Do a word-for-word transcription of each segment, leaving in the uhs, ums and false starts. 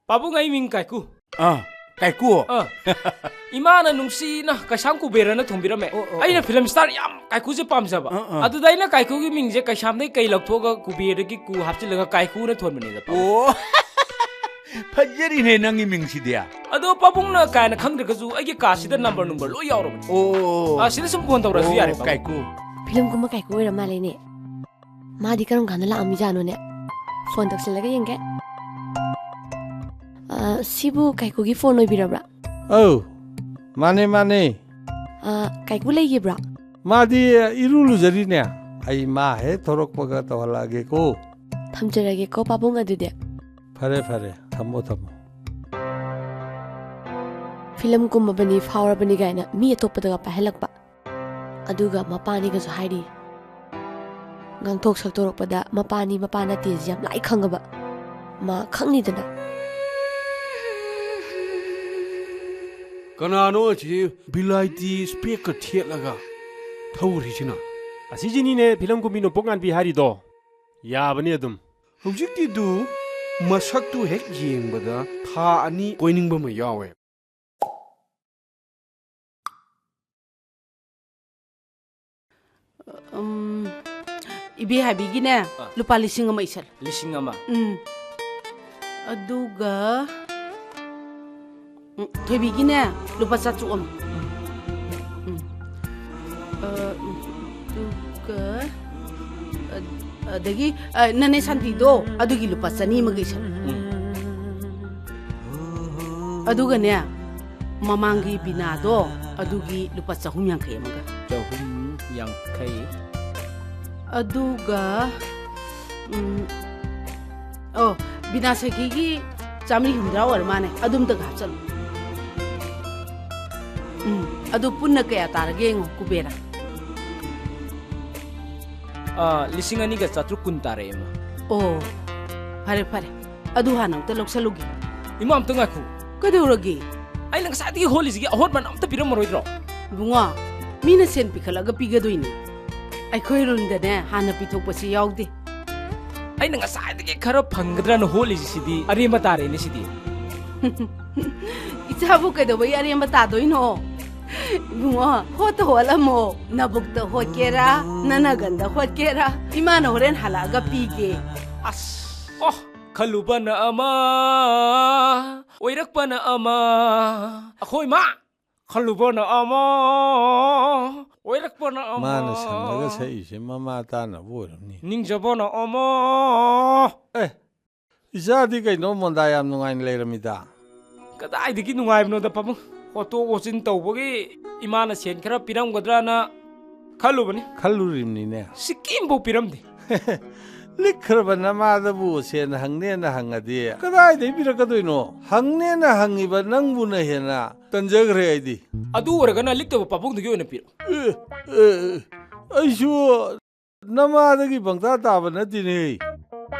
ꯄꯥꯕꯨꯡ, ꯑꯩ ꯃꯤꯡ ꯀꯥꯏꯀꯨ꯫ ꯑꯥ, ꯀꯥꯏꯀꯨ? ꯑꯥ꯫ ꯏꯃꯥꯅ ꯅꯨꯡꯁꯤꯅ ꯀꯩꯁꯥꯝ ꯀꯨꯕꯦꯔꯅ ꯊꯣꯟꯕꯤꯔꯝꯃꯦ꯫ ꯑꯣ, ꯑꯣ, ꯑꯩꯅ ꯑꯣ꯫ ꯐꯤꯂꯝ ꯁ꯭ꯇꯥꯔ ꯌꯥꯝ ꯀꯥꯏꯀꯨꯁꯦ ꯄꯥꯝꯖꯕ꯫ ꯑꯥ, ꯑꯥ꯫ ꯑꯗꯨꯗ ꯑꯩꯅ ꯀꯥꯏꯀꯨꯒꯤ ꯃꯤꯡꯁꯦ ꯀꯩꯁꯥꯝꯗꯩ ꯀꯩ ꯂꯧꯊꯣꯛꯑꯒ ꯀꯨꯕꯦꯔꯗꯒꯤ ꯀꯨ ꯍꯥꯞꯆꯤꯜꯂꯒ ꯀꯥꯏꯀꯨꯅ ꯊꯣꯟꯕꯅꯤꯗ, ꯄꯥꯕꯨꯡ꯫ ꯑꯣ꯫ ꯐꯖꯔꯤꯅꯦ ꯅꯪꯒꯤ ꯃꯤꯡꯁꯤꯗꯤ꯫ ꯑꯗꯣ ꯄꯥꯕꯨꯡꯅ ꯀꯥꯏꯅ ꯈꯪꯗ꯭ꯔꯒꯁꯨ ꯑꯩꯒꯤ ꯀꯥꯁꯤꯗ ꯅꯝꯕꯔ ꯅꯨꯡꯕꯔ ꯂꯣꯏ ꯌꯥꯎꯔꯕꯅꯤ꯫ ꯑꯣ꯫ ꯑꯥ, ꯁꯤꯗ ꯁꯨꯝ ꯐꯣꯟ ꯇꯧꯔꯁꯨ ꯑꯣ, ꯌꯥꯔꯦ, ꯄꯥꯕꯨꯡ꯫ ꯀꯥꯏꯀꯨ꯫ ꯐꯤꯂꯝ ꯀꯨꯝꯕ ꯀꯥꯏꯀꯨ ꯑꯣꯏꯔ ꯃꯥꯜꯂꯦꯅꯦ꯫ ꯃꯥꯗꯤ ꯀꯔꯝ ꯀꯥꯟꯗ ꯂꯥꯛꯑꯝꯃꯤꯖꯥꯠꯅꯣꯅꯦ? ꯐꯣꯟ ꯇꯧꯁꯤꯜꯂꯒ ꯌꯦꯡꯒꯦ꯫ ꯑ, ꯁꯤꯕꯨ ꯀꯥꯏꯀꯨꯒꯤ ꯐꯣꯟ ꯑꯣꯏꯕꯤꯔꯕ꯭ꯔꯥ? ꯑꯧ, ꯃꯥꯅꯦ, ꯃꯥꯅꯦ꯫ ꯑ, ꯀꯥꯏꯀꯨ ꯂꯩꯈꯤꯕ꯭ꯔꯥ? ꯃꯥꯗꯤ ꯏꯔꯨ ꯂꯨꯖꯔꯤꯅꯦ꯫ ꯑꯩ ꯃꯥ ꯍꯦꯛ ꯊꯣꯔꯛꯄꯒ ꯇꯧꯍꯜꯂꯛꯑꯒꯦꯀꯣ꯫ ꯊꯝꯖꯔꯒꯦꯀꯣ, ꯄꯥꯕꯨꯡ, ꯑꯗꯨꯗꯤ꯫ ꯐꯔꯦ, ꯐꯔꯦ, ꯊꯝꯃꯣ, ꯊꯝꯃꯣ꯫ ꯐꯤꯂꯝ ꯀꯨꯝꯃꯕꯅꯤ, ꯐꯥꯎꯔꯕꯅꯤ ꯀꯥꯏꯅ ꯃꯤ ꯑꯇꯣꯞꯄꯗꯒ ꯄꯥꯏꯍꯜꯂꯛꯄ꯫ ꯑꯗꯨꯒ ꯃꯄꯥꯅꯤꯒꯁꯨ ꯍꯥꯏꯔꯤ꯫ ꯉꯥꯡꯊꯣꯛ ꯁꯛꯇꯣꯔꯛꯄꯗ ꯃꯄꯥꯅꯤ ꯃꯄꯥ ꯅꯠꯇꯦꯁꯤ ꯌꯥꯝ ꯂꯥꯏ ꯈꯪꯉꯕ꯫ ꯃꯥ ꯈꯪꯅꯤꯗꯅ꯫ ꯀꯅꯥꯅꯣ ꯑꯁꯤ ꯕꯤꯂꯥꯏꯇꯤ ꯁ꯭ꯄꯦꯛꯀ ꯊꯦꯠꯂꯒ ꯊꯧꯔꯤꯁꯤꯅ? ꯑꯁꯤꯁꯤꯅꯤꯅꯦ ꯐꯤꯂꯝ ꯀꯨꯝꯕꯤ ꯅꯣꯡꯄꯣꯛ ꯉꯥꯟꯕꯤ ꯍꯥꯏꯔꯤꯗꯣ꯫ ꯌꯥꯕꯅꯤ ꯑꯗꯨꯝ꯫ ꯍꯧꯖꯤꯛꯇꯤꯗꯨ ꯃꯁꯛꯇꯨ ꯍꯦꯛ ꯌꯦꯡꯕꯗ ꯊꯥ ꯑꯅꯤ ꯀꯣꯏꯅꯤꯡꯕ ꯑꯃ ꯌꯥꯎꯋꯦ꯫ ꯎꯝ, ꯏꯕꯦ ꯍꯥꯏꯕꯤꯒꯤꯅꯦ, ꯑ꯫ ꯂꯨꯄꯥ ꯂꯤꯁꯤꯡ ꯑꯃ ꯏꯁꯜ꯫ ꯂꯤꯁꯤꯡ ꯑꯃ? ꯎꯝ꯫ ꯑꯗꯨꯒ, ꯎꯝ, ꯊꯣꯏꯕꯤꯒꯤꯅꯦ, ꯂꯨꯄꯥ ꯆꯥꯇ꯭ꯔꯨꯛ ꯑꯃ꯫ ꯎꯝ꯫ ꯑ, ꯎꯝ, ꯑꯗꯨꯒ, ꯑ, ꯑꯗꯒꯤ, ꯑ, ꯅꯅꯦ ꯁꯥꯟꯇꯤꯗꯣ, ꯑꯗꯨꯒꯤ ꯂꯨꯄꯥ ꯆꯅꯤ ꯑꯃꯒ ꯏꯁꯜ꯫ ꯎꯝ꯫ ꯑꯗꯨꯒꯅꯦ, ꯃꯃꯥꯡꯒꯤ ꯕꯤꯅꯥꯗꯣ, ꯑꯗꯨꯒꯤ ꯂꯨꯄꯥ ꯆꯍꯨꯝ ꯌꯥꯡꯈꯩ ꯑꯃꯒ꯫ ꯆꯍꯨꯝ ꯌꯥꯡꯈꯩ꯫ ꯑꯗꯨꯒ, ꯎꯝ, ꯑꯣ, ꯕꯤꯅꯥ ꯁꯈꯤꯒꯤ ꯆꯥꯃꯔꯤ ꯍꯨꯝꯗ꯭ꯔꯥ ꯑꯣꯏꯔ ꯃꯥꯅꯦ, ꯑꯗꯨꯝꯇꯒ ꯍꯥꯞꯆꯜꯂꯨ꯫ ꯎꯝ, ꯑꯗꯨ ꯄꯨꯟꯅ ꯀꯌꯥ ꯇꯥꯔꯒꯦ ꯌꯦꯡꯉꯣ, ꯀꯨꯕꯦꯔ꯫ ꯑꯥ, ꯂꯤꯁꯤꯡ ꯑꯅꯤꯒ ꯆꯥꯇ꯭ꯔꯨꯛ ꯀꯨꯟ ꯇꯥꯔꯛꯑꯦ, ꯏꯃꯥ꯫ ꯑꯣ, ꯐꯔꯦ, ꯐꯔꯦ꯫ ꯑꯗꯨ ꯍꯥꯟꯅ ꯑꯝꯇ ꯂꯧꯁꯜꯂꯨꯒꯦ꯫ ꯏꯃꯥ, ꯑꯝꯇ ꯉꯥꯏꯈꯣ꯫ ꯀꯩꯗꯧꯔꯒꯦ? ꯑꯩꯅ ꯉꯁꯥꯏꯗꯒꯤ ꯍꯣꯠꯂꯤꯁꯤꯒꯤ ꯑꯍꯣꯠ ꯃꯟ ꯑꯝꯇ ꯄꯤꯔꯝꯃꯔꯣꯏꯗ꯭ꯔꯣ? ꯏꯕꯨꯡꯉꯣ, ꯃꯤꯅ ꯁꯦꯟ ꯄꯤꯈꯠꯂꯒ ꯄꯤꯒꯗꯣꯏꯅꯤ꯫ ꯑꯩꯈꯣꯏ ꯔꯨꯜꯗꯅꯦ ꯍꯥꯟꯅ ꯄꯤꯊꯣꯛꯄꯁꯤ ꯌꯥꯎꯗꯦ꯫ ꯑꯩꯅ ꯉꯁꯥꯏꯗꯒꯤ ꯈꯔ ꯐꯪꯒꯗ꯭ꯔꯅ ꯍꯣꯠꯂꯤꯁꯤꯗꯤ ꯑꯔꯦꯝꯕ ꯇꯥꯔꯦꯅꯦ ꯁꯤꯗꯤ꯫ ꯏꯆꯥꯕꯨ ꯀꯩꯗꯧꯕꯩ ꯑꯔꯦꯝꯕ ꯇꯥꯗꯣꯏꯅꯣ? ꯏꯕꯨꯡꯉꯣ, ꯍꯣꯠꯇ ꯍꯣꯠꯂꯝꯃꯣ꯫ ꯅꯕꯨꯛꯇ ꯍꯣꯠꯀꯦꯔꯥ, ꯅꯅꯒꯟꯗ ꯍꯣꯠꯀꯦꯔꯥ, ꯏꯃꯥꯅ ꯍꯣꯔꯦꯟ ꯍꯜꯂꯛꯑꯒ ꯄꯤꯒꯦ꯫ ꯑꯁ, ꯑꯣ, ꯈꯜꯂꯨꯕꯅ ꯑꯃ, ꯑꯣꯏꯔꯛꯄꯅ ꯑꯃ꯫ ꯑꯩꯈꯣꯏ ꯃꯥ, ꯈꯜꯂꯨꯕꯅ ꯑꯃ, ꯑꯣꯏꯔꯛꯄꯅ ꯑꯃ꯫ ꯃꯥꯅ ꯁꯪꯂꯒ ꯁꯛꯏꯁꯦ ꯃꯃꯥ ꯇꯥꯅꯕ ꯑꯣꯏꯔꯝꯅꯤ꯫ ꯅꯤꯡꯖꯕꯅ ꯑꯃ꯫ ꯑꯦ, ꯏꯆꯥꯗꯤ ꯀꯩꯅꯣ ꯃꯣꯟꯗꯥ ꯌꯥꯝ ꯅꯨꯡꯉꯥꯏꯅ ꯂꯩꯔꯝꯃꯤꯗ꯫ ꯀꯗꯥꯏꯗꯒꯤ ꯅꯨꯡꯉꯥꯏꯕꯅꯣꯗ ꯄꯥꯕꯨꯡ? ꯍꯣꯠꯇꯣꯛ ꯍꯣꯠꯆꯤꯟ ꯇꯧꯕꯒꯤ ꯏꯃꯥꯅ ꯁꯦꯟ ꯈꯔ ꯄꯤꯔꯝꯒꯗ꯭ꯔꯅ ꯈꯜꯂꯨꯕꯅꯤ꯫ ꯈꯜꯂꯨꯔꯤꯕꯅꯤꯅꯦ꯫ ꯁꯤꯀꯤꯝꯐꯥꯎ ꯄꯤꯔꯝꯗꯦ꯫ ꯂꯤꯛꯈ꯭ꯔꯕ ꯅꯃꯥꯗꯕꯨ ꯁꯦꯟ ꯍꯪꯅꯦꯅ ꯍꯪꯉꯗꯤ ꯀꯗꯥꯏꯗꯒꯤ ꯄꯤꯔꯛꯀꯗꯣꯏꯅꯣ? ꯍꯪꯅꯦꯅ ꯍꯪꯉꯤꯕ ꯅꯪꯕꯨꯅ ꯍꯦꯟꯅ ꯇꯟꯖꯈ꯭ꯔꯦ ꯑꯩꯗꯤ꯫ ꯑꯗꯨ ꯑꯣꯏꯔꯒꯅ ꯂꯤꯛꯇꯕ ꯄꯥꯕꯨꯡꯗꯨꯒꯤ ꯑꯣꯏꯅ ꯄꯤꯔꯛꯎ꯫ ꯑꯦ, ꯑꯦ, ꯑꯩꯁꯨ ꯅꯃꯥꯗꯒꯤ ꯄꯪꯇꯥ ꯇꯥꯕ ꯅꯠꯇꯦꯅꯦ꯫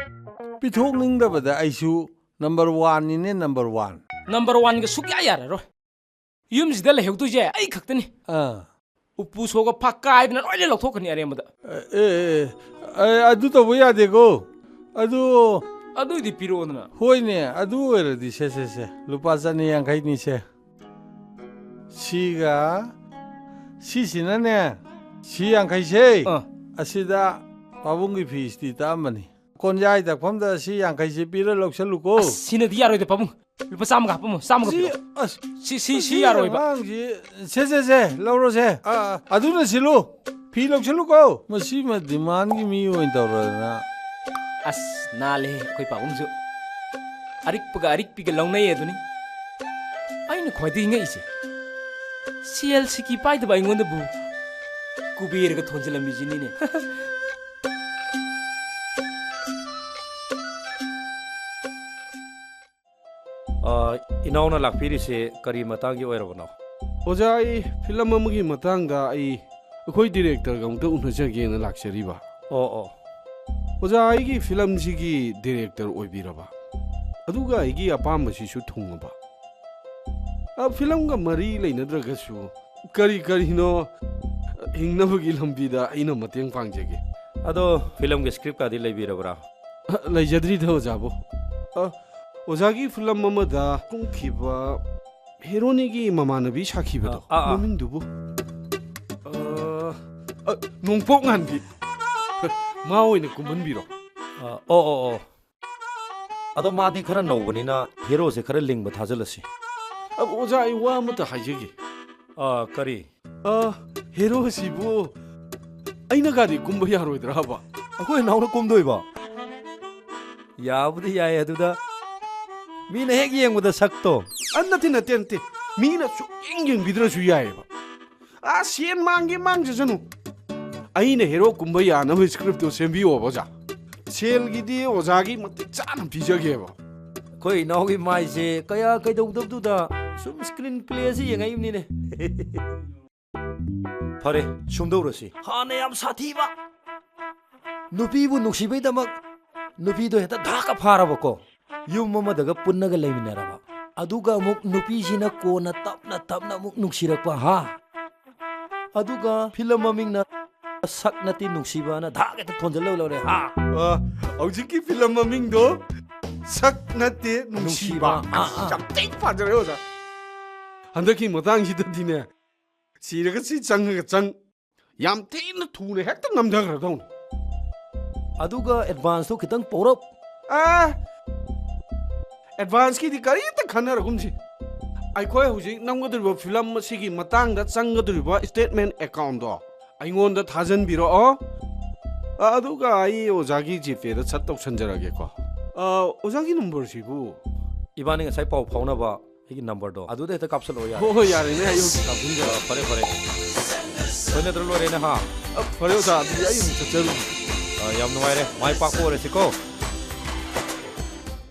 ꯄꯤꯊꯣꯛꯅꯤꯡꯗꯕꯗ ꯑꯩꯁꯨ number one ꯅꯤꯅꯦ, number one꯫ Number one ꯒ ꯁꯨꯛꯌꯥ ꯌꯥꯔꯔꯣꯏ꯫ ꯌꯨꯝꯁꯤꯗ ꯂꯩꯍꯧꯗꯣꯏꯁꯦ ꯑꯩ ꯈꯛꯇꯅꯤ꯫ ꯑꯥ꯫ ꯎꯄꯨ ꯁꯣꯒ ꯐꯛ ꯀꯥꯏꯗꯅ ꯂꯣꯏꯅ ꯂꯧꯊꯣꯛꯀꯅꯤ ꯑꯔꯦꯝꯕꯗ꯫ ꯑꯦ, ꯑꯦ, ꯑꯦ, ꯑꯗꯨ ꯇꯧꯕ ꯌꯥꯗꯦꯀꯣ꯫ ꯑꯗꯨ ꯑꯗꯨꯏꯗꯤ ꯄꯤꯔꯛꯑꯣꯗꯅ꯫ ꯍꯣꯏꯅꯦ, ꯑꯗꯨ ꯑꯣꯏꯔꯗꯤ ꯁꯦ, ꯁꯦ, ꯁꯦ, ꯂꯨꯄꯥ ꯆꯅꯤ ꯌꯥꯡꯈꯩꯅꯤꯁꯦ꯫ ꯁꯤꯒ ꯁꯤꯁꯤꯅꯅꯦ, ꯁꯤ ꯌꯥꯡꯈꯩꯁꯦ, ꯑꯥ꯫ ꯑꯁꯤꯗ ꯄꯥꯕꯨꯡꯒꯤ ꯐꯤ ꯏꯁꯇꯤ ꯇꯛꯑꯝꯕꯅꯤ꯫ ꯀꯣꯟꯌꯥꯏ ꯇꯛꯐꯝꯗ ꯁꯤ ꯌꯥꯡꯈꯩꯁꯦ ꯄꯤꯔ ꯂꯧꯁꯜꯂꯨꯀꯣ꯫ ꯑꯁ, ꯁꯤꯅꯗꯤ ꯌꯥꯔꯣꯏꯗ ꯄꯥꯕꯨꯡ꯫ ꯂꯨꯄꯥ ꯆꯥꯝꯃꯒ ꯍꯥꯞꯄꯝꯃꯣ, ꯆꯥꯝꯃꯒ ꯁꯤ, ꯄꯤꯔꯛꯑꯣ꯫ ꯑꯁ, ꯁꯤ, ꯁꯤ, ꯁꯤ ꯁꯤ ꯌꯥꯔꯣꯏꯕ꯫ ꯑꯉꯥꯡꯁꯤ, ꯁꯦ, ꯁꯦ, ꯁꯦ, ꯂꯧꯔꯣꯁꯦ꯫ ꯑꯥ, ꯑꯗꯨꯅ ꯁꯤꯜꯂꯨ꯫ ꯐꯤ ꯂꯧꯁꯜꯂꯨꯀꯣ꯫ ꯃꯁꯤꯃ demandꯒꯤ ꯃꯤ ꯑꯣꯏꯅ ꯇꯧꯔꯗꯅ꯫ ꯑꯁ, ꯅꯥꯜꯂꯦꯍꯦ ꯑꯩꯈꯣꯏ ꯄꯥꯕꯨꯡꯁꯨ꯫ ꯑꯔꯤꯛꯄꯒ ꯑꯔꯤꯛꯄꯤꯒ ꯂꯧꯅꯩ ꯑꯗꯨꯅꯤ꯫ ꯈ꯭ꯋꯥꯏꯗꯒꯤ ꯉꯛꯏꯁꯦ, ꯁꯦꯜ ꯁꯤꯀꯤ ꯄꯥꯏꯗꯕ ꯑꯩꯉꯣꯟꯗꯕꯨ ꯀꯨꯕꯦꯔꯒ ꯊꯣꯟꯖꯜꯂꯝꯃꯤꯁꯤꯅꯤꯅꯦ꯫ ꯑ, ꯏꯅꯥꯎꯅ ꯂꯥꯛꯄꯤꯔꯤꯁꯦ ꯀꯔꯤ ꯃꯇꯥꯡꯒꯤ ꯑꯣꯏꯔꯕꯅꯣ? ꯑꯣꯖꯥ, ꯑꯩ ꯐꯤꯂꯝ ꯑꯃꯒꯤ ꯃꯇꯥꯡꯗ ꯑꯩ, ꯑꯩꯈꯣꯏ ꯗꯤꯔꯦꯛꯇꯔꯒ ꯑꯃꯨꯛꯇ ꯎꯅꯖꯒꯦꯅ ꯂꯥꯛꯆꯔꯤꯕ꯫ ꯑꯣ, ꯑꯣ꯫ ꯑꯣꯖꯥ, ꯑꯩꯒꯤ ꯐꯤꯂꯝꯁꯤꯒꯤ ꯗꯤꯔꯦꯛꯇꯔ ꯑꯣꯏꯕꯤꯔꯕ? ꯑꯗꯨꯒ ꯑꯩꯒꯤ ꯑꯄꯥꯝꯕꯁꯤꯁꯨ ꯊꯨꯡꯉꯕ? ꯑ, ꯐꯤꯂꯝꯒ ꯃꯔꯤ ꯂꯩꯅꯗ꯭ꯔꯒꯁꯨ ꯀꯔꯤ ꯀꯔꯤꯅꯣ ꯍꯤꯡꯅꯕꯒꯤ ꯂꯝꯕꯤꯗ ꯑꯩꯅ ꯃꯇꯦꯡ ꯄꯥꯡꯖꯒꯦ꯫ ꯑꯗꯣ ꯐꯤꯂꯝꯒꯤ ꯁ꯭ꯀ꯭ꯔꯤꯞꯀꯗꯤ ꯂꯩꯕꯤꯔꯕ꯭ꯔꯥ? ꯑ, ꯂꯩꯖꯗ꯭ꯔꯤꯗ ꯑꯣꯖꯥꯕꯨ꯫ ꯑ, ꯑꯣꯖꯥꯒꯤ ꯐꯤꯂꯝ ꯑꯃꯗ ꯀꯨꯝꯈꯤꯕ ꯍꯦꯔꯣꯅꯤꯒꯤ ꯃꯃꯥꯟꯅꯕꯤ ꯁꯥꯈꯤꯕꯗꯣ, ꯑ, ꯑꯥ, ꯑꯥ꯫ ꯃꯃꯤꯡꯗꯨꯕꯨ? ꯑ, ꯑ, ꯅꯣꯡꯄꯣꯛ ꯉꯥꯟꯕꯤ꯫ ꯃꯥ ꯑꯣꯏꯅ ꯀꯨꯝꯍꯟꯕꯤꯔꯣ꯫ ꯑ, ꯑꯣ, ꯑꯣ, ꯑꯣ꯫ ꯑꯗꯣ ꯃꯥꯗꯤ ꯈꯔ ꯅꯧꯕꯅꯤꯅ ꯍꯦꯔꯣꯁꯦ ꯈꯔ ꯂꯤꯡꯕ ꯊꯥꯖꯤꯜꯂꯁꯤ꯫ ꯑ, ꯑꯣꯖꯥ, ꯑꯩ ꯋꯥ ꯑꯃꯇ ꯍꯥꯏꯖꯒꯦ꯫ ꯑ, ꯀꯔꯤ? ꯑ, ꯍꯦꯔꯣꯁꯤꯕꯨ ꯑꯩꯅꯒꯗꯤ ꯀꯨꯝꯕ ꯌꯥꯔꯣꯏꯗ꯭ꯔꯕ? ꯑꯩꯈꯣꯏ ꯏꯅꯥꯎꯅ ꯀꯨꯝꯗꯣꯏꯕ? ꯌꯥꯕꯨꯗꯤ ꯌꯥꯏ, ꯑꯗꯨꯗ ꯃꯤꯅ ꯍꯦꯛ ꯌꯦꯡꯕꯗ ꯁꯛꯇꯣ꯫ ꯑ, ꯅꯠꯇꯦ, ꯅꯠꯇꯦ, ꯅꯠꯇꯦ꯫ ꯃꯤꯅ ꯁꯨꯛꯌꯦꯡ ꯌꯦꯡꯕꯤꯗ꯭ꯔꯁꯨ ꯌꯥꯏꯑꯕ꯫ ꯑ, ꯁꯦꯟ ꯃꯥꯡꯒꯦ ꯃꯥꯡꯖꯁꯅꯨ, ꯑꯩꯅ ꯍꯦꯔꯣ ꯀꯨꯝꯕ ꯌꯥꯅꯕ ꯁ꯭ꯀ꯭ꯔꯤꯞꯇꯣ ꯁꯦꯝꯕꯤꯌꯣꯕ, ꯑꯣꯖꯥ꯫ ꯁꯦꯜꯒꯤꯗꯤ ꯑꯣꯖꯥꯒꯤ ꯃꯇꯤꯛ ꯆꯥꯅ ꯄꯤꯖꯒꯦꯕ꯫ ꯑꯩꯈꯣꯏ ꯏꯅꯥꯎꯒꯤ ꯃꯥꯏꯁꯦ ꯀꯌꯥ ꯀꯩꯗꯧꯗꯕꯗꯨꯗ ꯁꯨꯝ ꯁ꯭ꯀ꯭ꯔꯤꯟ ꯄ꯭ꯂꯦꯁꯤ ꯌꯦꯡꯉꯛꯏꯕꯅꯤꯅꯦ꯫ ꯐꯔꯦ, ꯁꯨꯝꯗꯧꯔꯁꯤ꯫ ꯍꯥꯟꯅ ꯌꯥꯝ ꯁꯥꯊꯤꯕ, ꯅꯨꯄꯤꯕꯨ ꯅꯨꯡꯁꯤꯕꯩꯗꯃꯛ ꯅꯨꯄꯤꯗꯣ ꯍꯦꯛꯇ ꯙꯥꯛꯀ ꯐꯥꯔꯕꯀꯣ, ꯌꯨꯝ ꯑꯃꯗꯒ ꯄꯨꯟꯅꯒ ꯂꯩꯃꯤꯟꯅꯔꯕ, ꯑꯗꯨꯒ ꯑꯃꯨꯛ ꯅꯨꯄꯤꯁꯤꯅ ꯀꯣꯟꯅ ꯇꯞꯅ ꯇꯞꯅ ꯑꯃꯨꯛ ꯅꯨꯡꯁꯤꯔꯛꯄ, ꯍꯥ? ꯑꯗꯨꯒ ꯐꯤꯂꯝ ꯃꯃꯤꯡꯅ ꯁꯛ ꯅꯠꯇꯦ ꯅꯨꯡꯁꯤꯕꯅ ꯙꯥꯛ ꯍꯦꯛꯇ ꯊꯣꯟꯖꯜꯂ ꯂꯧꯔꯦ, ꯍꯥ? ꯑ, ꯍꯧꯖꯤꯛꯀꯤ ꯐꯤꯂꯝ ꯃꯃꯤꯡꯗꯣ ꯁꯛ ꯅꯠꯇꯦ ꯅꯨꯡꯁꯤꯕ꯫ ꯅꯨꯡꯁꯤꯕ꯫ ꯑꯥ, ꯑꯥ꯫ ꯌꯥꯝ ꯊꯤ ꯐꯖꯔꯦ, ꯑꯣꯖꯥ꯫ ꯍꯟꯗꯛꯀꯤ ꯃꯇꯥꯡꯁꯤꯗꯗꯤꯅꯦ, ꯁꯤꯔꯒ ꯁꯤ, ꯆꯪꯉꯒ ꯆꯪ, ꯌꯥꯝ ꯊꯤꯅ ꯊꯨꯅ ꯍꯦꯛꯇ ꯅꯝꯊꯈ꯭ꯔꯗꯧꯅꯤ꯫ ꯑꯗꯨꯒ ꯑꯦꯗꯚꯥꯟꯁꯇꯣ ꯈꯤꯇꯪ ꯄꯧꯔꯞ꯫ ꯑ, ꯑꯦꯗꯚꯥꯟꯁꯀꯤꯗꯤ ꯀꯔꯤꯝꯇ ꯈꯟꯅꯔꯒꯨꯝꯁꯤ꯫ ꯑꯩꯈꯣꯏ ꯍꯧꯖꯤꯛ ꯅꯝꯒꯗꯧꯔꯤꯕ ꯐꯤꯂꯝ ꯑꯁꯤꯒꯤ ꯃꯇꯥꯡꯗ ꯆꯪꯒꯗꯧꯔꯤꯕ ꯁ꯭ꯇꯦꯠꯃꯦꯟ ꯑꯦꯀꯥꯎꯟꯗꯣ ꯑꯩꯉꯣꯟꯗ ꯊꯥꯖꯟꯕꯤꯔꯛꯑꯣ꯫ ꯑ, ꯑꯗꯨꯒ ꯑꯩ ꯑꯣꯖꯥꯒꯤ ꯖꯤꯄꯦꯗ ꯁꯠ ꯇꯧꯁꯟꯖꯔꯒꯦꯀꯣ꯫ ꯑ, ꯑꯣꯖꯥꯒꯤ ꯅꯝꯕꯔꯁꯤꯕꯨ? ꯏꯕꯥꯅꯤ ꯉꯁꯥꯏ ꯄꯥꯎ ꯐꯥꯎꯅꯕ ꯑꯩꯒꯤ ꯅꯝꯕꯔꯗꯣ ꯑꯗꯨꯗ ꯍꯦꯛꯇ ꯀꯥꯞꯁꯜꯂꯛꯑꯣ ꯌꯥꯔꯦ꯫ ꯍꯣꯏ, ꯍꯣꯏ, ꯌꯥꯔꯦꯅꯦ, ꯑꯩ ꯍꯧꯖꯤꯛ ꯀꯥꯞꯁꯤꯟꯖꯔꯛꯑꯒꯦ꯫ ꯑ, ꯐꯔꯦ, ꯐꯔꯦ꯫ ꯁꯣꯏꯅꯗ꯭ꯔ ꯂꯣꯏꯔꯦꯅꯦ, ꯍꯥ? ꯑ, ꯐꯔꯦ, ꯑꯣꯖꯥ, ꯑꯗꯨꯗꯤ ꯑꯩ ꯑꯃꯨꯛ ꯆꯠꯆꯔꯨꯒꯦ꯫ ꯑ, ꯌꯥꯝ ꯅꯨꯡꯉꯥꯏꯔꯦ, ꯃꯥꯏ ꯄꯥꯛꯄ ꯑꯣꯏꯔꯁꯤꯀꯣ꯫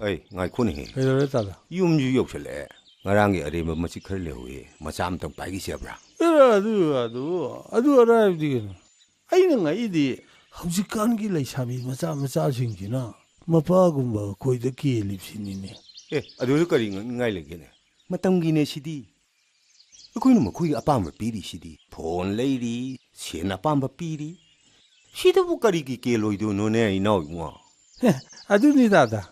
ꯑꯩ, ꯉꯥꯏꯈꯣꯅꯦꯍꯦ꯫ ꯀꯩꯗꯧꯔꯦ, ꯇꯥꯗ? ꯌꯨꯝꯁꯨ ꯌꯧꯁꯜꯂꯛꯑꯦ꯫ ꯉꯔꯥꯡꯒꯤ ꯑꯔꯦꯝꯕ ꯃꯆꯤꯠ ꯈꯔ ꯂꯩꯍꯧꯋꯦ, ꯃꯆꯥ ꯑꯃꯇꯪ ꯄꯥꯏꯈꯤꯁꯦ ꯍꯥꯏꯕ꯭ꯔꯥ? ꯑꯦ, ꯑꯗꯨ, ꯑꯗꯨ, ꯑꯗꯨ ꯑꯔꯥꯏꯕꯗꯤ ꯀꯩꯅꯣ? ꯑꯩꯅ ꯉꯛꯏꯗꯤ ꯍꯧꯖꯤꯛꯀꯥꯟꯒꯤ ꯂꯩꯁꯥꯕꯤ ꯃꯆꯥ ꯃꯆꯥꯁꯤꯡꯁꯤꯅ ꯃꯄꯥꯒꯨꯝꯕ ꯑꯩꯈꯣꯏꯗ ꯀꯦꯜꯂꯤꯕꯁꯤꯅꯤꯅꯦ꯫ ꯑꯦ, ꯑꯗꯨꯁꯨ ꯀꯔꯤ ꯉꯛꯅꯤꯡꯉꯥꯏ ꯂꯩꯒꯦꯅꯦ? ꯃꯇꯝꯒꯤꯅꯦ ꯁꯤꯗꯤ꯫ ꯑꯩꯈꯣꯏꯅ ꯃꯈꯣꯏꯒꯤ ꯑꯄꯥꯝꯕ ꯄꯤꯔꯤꯁꯤꯗꯤ꯫ ꯐꯣꯟ ꯂꯩꯔꯤ, ꯁꯦꯟ ꯑꯄꯥꯝꯕ ꯄꯤꯔꯤ꯫ ꯁꯤꯗꯕꯨ ꯀꯔꯤꯒꯤ ꯀꯦꯜꯂꯣꯏꯗꯣꯏꯅꯣꯅꯦ, ꯏꯅꯥꯎ ꯏꯕꯨꯡꯉꯣ? ꯑꯦ, ꯑꯗꯨꯅꯤ ꯇꯥꯗ꯫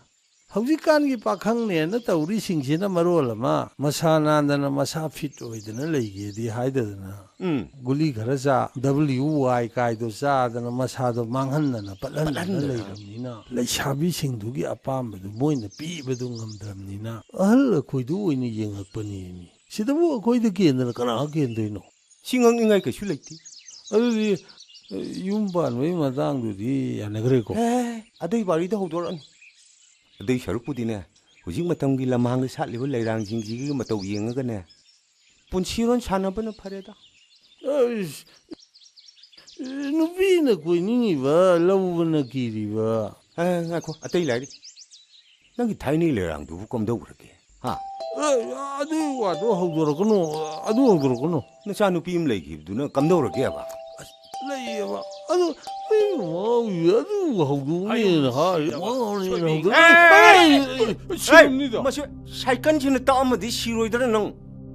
ꯍꯧꯖꯤꯛꯀꯥꯟꯒꯤ ꯄꯥꯈꯪꯅꯦꯅ ꯇꯧꯔꯤꯁꯤꯡꯁꯤꯅ ꯃꯔꯣꯜ ꯑꯃ ꯃꯁꯥ ꯅꯥꯟꯗꯅ ꯃꯁꯥ ꯐꯤꯠ ꯑꯣꯏꯗꯅ ꯂꯩꯒꯦꯗꯤ ꯍꯥꯏꯗꯗꯅ ꯎꯝ꯫ ꯒꯨꯂꯤ ꯈꯔ ꯆꯥ, W Y ꯀꯥꯏꯗꯣ ꯆꯥꯗꯅ ꯃꯁꯥꯗꯣ ꯃꯥꯡꯍꯟꯗꯅ ꯄꯠꯍꯟꯗꯅ ꯄꯠꯍꯟꯗꯅ꯫ ꯂꯩꯔꯕꯅꯤꯅ ꯂꯩꯁꯥꯕꯤꯁꯤꯡꯗꯨꯒꯤ ꯑꯄꯥꯝꯕꯗꯨ ꯃꯣꯏꯅ ꯄꯤꯕꯗꯨ ꯉꯝꯗ꯭ꯔꯕꯅꯤꯅ ꯑꯍꯜ ꯑꯩꯈꯣꯏꯗꯨ ꯑꯣꯏꯅ ꯌꯦꯡꯉꯛꯄꯅꯦꯃꯤ꯫ ꯁꯤꯗꯕꯨ ꯑꯩꯈꯣꯏꯗ ꯀꯦꯟꯗꯅ ꯀꯅꯥ ꯀꯦꯟꯗꯣꯏꯅꯣ? ꯁꯤ ꯉꯛꯅꯤꯡꯉꯥꯏ ꯀꯩꯁꯨ ꯂꯩꯇꯦ꯫ ꯑꯗꯨꯗꯤ, ꯑ, ꯌꯨꯝ ꯄꯥꯟꯕꯒꯤ ꯃꯇꯥꯡꯗꯨꯗꯤ ꯌꯥꯅꯈ꯭ꯔꯦꯀꯣ? ꯑꯦ, ꯑꯗꯨꯏ ꯋꯥꯔꯤꯗꯣ ꯍꯧꯗꯣꯔꯛꯑꯅꯨ꯫ ꯑꯗꯨꯏ ꯁꯔꯨꯛꯄꯨꯗꯤꯅꯦ, ꯍꯧꯖꯤꯛ ꯃꯇꯝꯒꯤ ꯂꯝꯍꯥꯡꯗ ꯁꯥꯠꯂꯤꯕ ꯂꯩꯔꯥꯡꯁꯤꯡꯁꯤꯒꯤ ꯃꯇꯧ ꯌꯦꯡꯉꯒꯅꯦ, ꯄꯨꯟꯁꯤꯔꯣꯟ ꯁꯥꯟꯅꯕꯅ ꯐꯔꯦꯗ꯫ ꯑꯩꯁ, ꯅꯨꯄꯤꯅ ꯀꯣꯏꯅꯤꯡꯉꯤꯕ, ꯂꯧꯕꯅ ꯀꯤꯔꯤꯕ꯫ ꯑꯦ, ꯉꯥꯏꯈꯣ, ꯑꯇꯩ ꯂꯥꯏꯔꯤ꯫ ꯅꯪꯒꯤ ꯊꯥꯏꯅꯒꯤ ꯂꯩꯔꯥꯡꯗꯨꯕꯨ ꯀꯝꯗꯧꯈ꯭ꯔꯒꯦ? ꯍꯥ? ꯑꯦ, ꯑꯗꯨ ꯋꯥꯗꯣ ꯍꯧꯗꯣꯔꯛꯀꯅꯨ, ꯑꯗꯨ ꯍꯧꯗꯣꯔꯛꯀꯅꯨ꯫ ꯅꯆꯥꯅꯨꯄꯤ ꯑꯃ ꯂꯩꯈꯤꯕꯗꯨꯅ ꯀꯝꯗꯧꯔꯒꯦꯕ? ꯑꯁ, ꯂꯩꯌꯦꯕ꯫ ꯑꯗꯨ, ꯑꯩ ꯃꯥꯒꯤ ꯑꯗꯨ ꯍꯧꯗꯣꯛꯅꯦꯅ ꯍꯥꯏ, ꯃꯥꯅ ꯍꯧꯗꯣꯛ-, ꯑꯦ, ꯑꯦ, ꯑꯦ, ꯑꯦ, ꯁꯤꯔꯝꯅꯤꯗ꯫ ꯃꯁꯤ ꯁꯥꯏꯀꯜꯁꯤꯅ ꯇꯛꯑꯝꯃꯗꯤ ꯁꯤꯔꯣꯏꯗ꯭ꯔꯥ ꯅꯪ?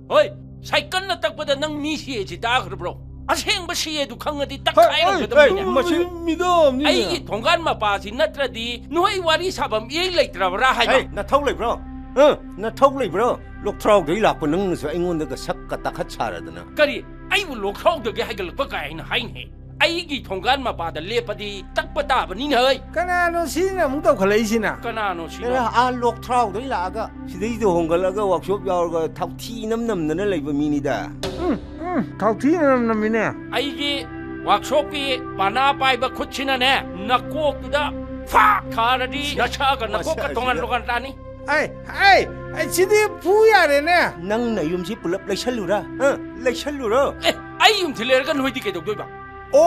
ꯍꯣꯏ, ꯁꯥꯏꯀꯜꯅ ꯇꯛꯄꯗ ꯅꯪ ꯃꯤ ꯁꯤꯌꯦꯁꯤ ꯇꯥꯈ꯭ꯔꯕ꯭ꯔꯣ? ꯑꯁꯦꯡꯕ ꯁꯤꯌꯦꯗꯨ ꯈꯪꯉꯗꯤ ꯍꯣꯏ, ꯇꯛꯈꯥꯏꯔꯝꯒꯗꯕꯅꯤꯅꯦ꯫ ꯍꯣꯏ, ꯃꯁꯤ ꯃꯤꯗꯥꯝꯅꯤꯅꯦ꯫ ꯑꯩꯒꯤ ꯊꯣꯡꯒꯥꯟ ꯃꯄꯥꯁꯤ ꯅꯠꯇ꯭ꯔꯗꯤ ꯅꯣꯏ ꯋꯥꯔꯤ ꯁꯥꯐꯝ ꯏꯔꯩ ꯂꯩꯇ꯭ꯔꯕ꯭ꯔꯥ ꯍꯥꯏꯕ? ꯍꯩ, ꯅꯊꯧ ꯂꯩꯕ꯭ꯔꯣ? ꯍꯥ? ꯅꯊꯧ ꯂꯩꯕ꯭ꯔꯣ? ꯂꯣꯛꯊ꯭ꯔꯥꯎꯗꯩ ꯂꯥꯛꯄ ꯅꯪꯅꯁꯨ ꯑꯩꯉꯣꯟꯗꯒ ꯁꯛꯀ ꯇꯥꯈꯠ ꯁꯥꯔꯗꯅ꯫ ꯀꯔꯤ? ꯑꯩꯕꯨ ꯂꯣꯛꯊ꯭ꯔꯥꯎꯗꯒꯤ ꯍꯥꯏꯒꯠꯂꯛꯄ ꯀꯥꯏꯅ ꯍꯥꯏꯅꯦ? ꯑꯩꯒꯤ ꯊꯣꯡꯒꯥꯟ ꯃꯄꯥꯗ ꯂꯦꯞꯄꯗꯤ ꯇꯛꯄ ꯇꯥꯕꯅꯤꯅꯦ, ꯍꯩ! ꯀꯅꯥꯅꯣ ꯁꯤꯅ ꯑꯃꯨꯛ ꯇꯧꯈꯠꯂꯛꯏꯁꯤꯅ? ꯀꯅꯥꯅꯣ ꯁꯤꯅ? ꯑꯦꯔꯥ, ꯑꯥ ꯂꯣꯛꯊ꯭ꯔꯥꯎꯗꯩ ꯂꯥꯛꯑꯒ ꯁꯤꯗꯩꯗ ꯍꯣꯡꯒꯠꯂꯒ ꯋꯥꯛꯁꯣꯞ ꯌꯥꯎꯔꯒ ꯊꯥꯎꯊꯤ ꯏꯅꯝ ꯅꯝꯗꯅ ꯂꯩꯕ ꯃꯤꯅꯤꯗ꯫ ꯎꯝ, ꯎꯝ, ꯊꯥꯎꯊꯤ ꯏꯅꯝ ꯅꯝꯃꯤꯅꯦ꯫ ꯑꯩꯒꯤ ꯋꯥꯛꯁꯣꯞꯀꯤ ꯄꯥꯅꯥ ꯄꯥꯏꯕ ꯈꯨꯠꯁꯤꯅꯅꯦ, ꯅꯀꯣꯛꯇꯨꯗ ꯐꯥꯛ ꯊꯥꯔꯗꯤ ꯅꯁꯥꯒ ꯅꯀꯣꯛꯀ ꯃꯁꯤ ꯇꯣꯉꯥꯟ ꯑꯁꯤꯗ ꯇꯣꯉꯥꯟ ꯇꯥꯅꯤ꯫ ꯑꯩ, ꯑꯩ, ꯑꯩ, ꯁꯤꯗꯤ ꯐꯨ ꯌꯥꯔꯦꯅꯦ꯫ ꯅꯪ ꯅꯌꯨꯝꯁꯤ ꯄꯨꯂꯞ ꯂꯩꯁꯜꯂꯨꯔꯥ? ꯑ, ꯂꯩꯁꯜꯂꯨꯔꯣ꯫ ꯑꯦ, ꯑꯩ ꯌꯨꯝꯁꯤ ꯂꯩꯔꯒ ꯅꯣꯏꯗꯤ ꯀꯩꯗꯧꯗꯣꯏꯕ? ꯑꯣ,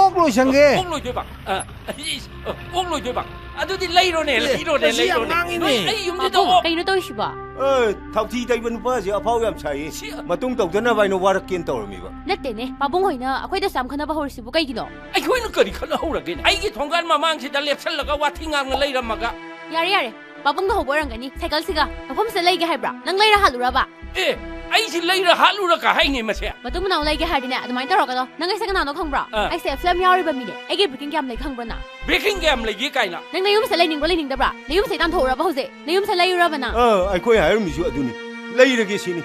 ꯑꯣꯛ ꯂꯣꯏꯁꯟꯒꯦ꯫ ꯑꯣꯛ ꯂꯣꯏꯗꯣꯏꯕ? ꯑ, ꯏꯁ, ꯑ, ꯑꯣꯛ ꯂꯣꯏꯗꯣꯏꯕ? ꯑꯗꯨꯗꯤ ꯂꯩꯔꯣꯅꯦ, ꯑꯦ, ꯂꯩꯔꯣꯅꯦ, ꯃꯁꯤ ꯌꯥꯝ ꯂꯩꯔꯣꯅꯦ꯫ ꯉꯥꯡꯉꯤꯅꯦ꯫ ꯅꯣꯏ ꯑꯩ ꯌꯨꯝꯁꯤꯗ ꯄꯥꯕꯨꯡ, ꯑꯣꯛ ꯀꯩꯅꯣ ꯇꯧꯔꯤꯁꯤꯕꯣ? ꯑꯦ, ꯊꯥꯎꯊꯤ ꯇꯩꯕ ꯅꯨꯄꯥꯁꯦ ꯑꯐꯥꯎ ꯌꯥꯝ ꯁꯥꯏꯌꯦ꯫ ꯁꯤ ꯃꯇꯨꯡ ꯇꯧꯗꯅꯕ ꯍꯥꯏꯅ ꯋꯥꯔꯛꯀꯦꯅ ꯇꯧꯔꯝꯃꯤꯕ꯫ ꯅꯠꯇꯦꯅꯦ, ꯄꯥꯕꯨꯡ ꯍꯣꯏꯅ ꯑꯩꯈꯣꯏꯗ ꯁꯨꯌꯥꯝ ꯈꯟꯅꯕ ꯍꯧꯔꯤꯁꯤꯕꯨ ꯀꯩꯒꯤꯅꯣ? ꯑꯩꯈꯣꯏꯅ ꯀꯔꯤ ꯈꯟꯅꯍꯧꯔꯒꯦꯅꯦ? ꯑꯩꯒꯤ ꯊꯣꯡꯒꯥꯟ ꯃꯃꯥꯡꯁꯤꯗ ꯂꯦꯞꯁꯜꯂꯒ ꯋꯥꯊꯤ ꯉꯥꯡꯅ ꯂꯩꯔꯝꯃꯒ꯫ ꯌꯥꯔꯦ, ꯌꯥꯔꯦ꯫ ꯄꯥꯕꯨꯡꯅ ꯍꯧꯕ ꯑꯣꯏꯔꯝꯒꯅꯤ꯫ ꯁꯥꯏꯀꯜꯁꯤꯒ ꯃꯐꯝꯁꯤꯗ ꯂꯩꯒꯦ ꯍꯥꯏꯕ꯭ꯔꯥ? ꯅꯪ ꯂꯩꯔ ꯍꯥꯠꯂꯨꯔꯕ? ꯑꯦ, ꯑꯩꯁꯤ ꯂꯩꯔ ꯍꯥꯠꯂꯨꯔ ꯀ ꯍꯥꯏꯅꯦ ꯃꯁꯦ? ꯃꯇꯨꯡ ꯃꯅꯥꯎ ꯂꯩꯒꯦ ꯍꯥꯏꯔꯗꯤꯅꯦ, ꯑꯗꯨꯃꯥꯏꯅ ꯇꯧꯔꯛꯀꯅꯣ꯫ ꯅꯪ ꯑꯩꯁꯦ ꯀꯅꯥꯅꯣ ꯈꯪꯕ꯭ꯔꯣ? ꯑꯥ꯫ ꯑꯩꯁꯦ ꯐꯤꯂꯝ ꯌꯥꯎꯔꯤꯕ ꯃꯤꯅꯦ꯫ ꯑꯩꯒꯤ ꯕ꯭ꯔꯦꯀꯤꯡ ꯀꯌꯥꯝ ꯂꯩ ꯈꯪꯕ꯭ꯔꯣ ꯅꯪ? ꯕ꯭ꯔꯦꯀꯤꯡ ꯀꯌꯥꯝ ꯂꯩꯒꯦ ꯀꯥꯏꯅ? ꯅꯪ ꯅꯌꯨꯝꯁꯦ ꯂꯩꯅꯤꯡꯕ꯭ꯔꯣ ꯂꯩꯅꯤꯡꯗꯕ꯭ꯔꯥ? ꯅꯌꯨꯝꯁꯦ ꯇꯥꯟꯊꯣꯛꯎꯔꯕ ꯍꯧꯖꯤꯛ? ꯅꯌꯨꯝꯁꯦ ꯂꯩꯔꯨꯔꯕ ꯅꯪ? ꯑꯥ, ꯑꯩꯈꯣꯏ ꯍꯥꯏꯔꯝꯃꯤꯁꯨ ꯑꯗꯨꯅꯤ꯫ ꯂꯩꯔꯒꯦ ꯁꯤꯅꯤ꯫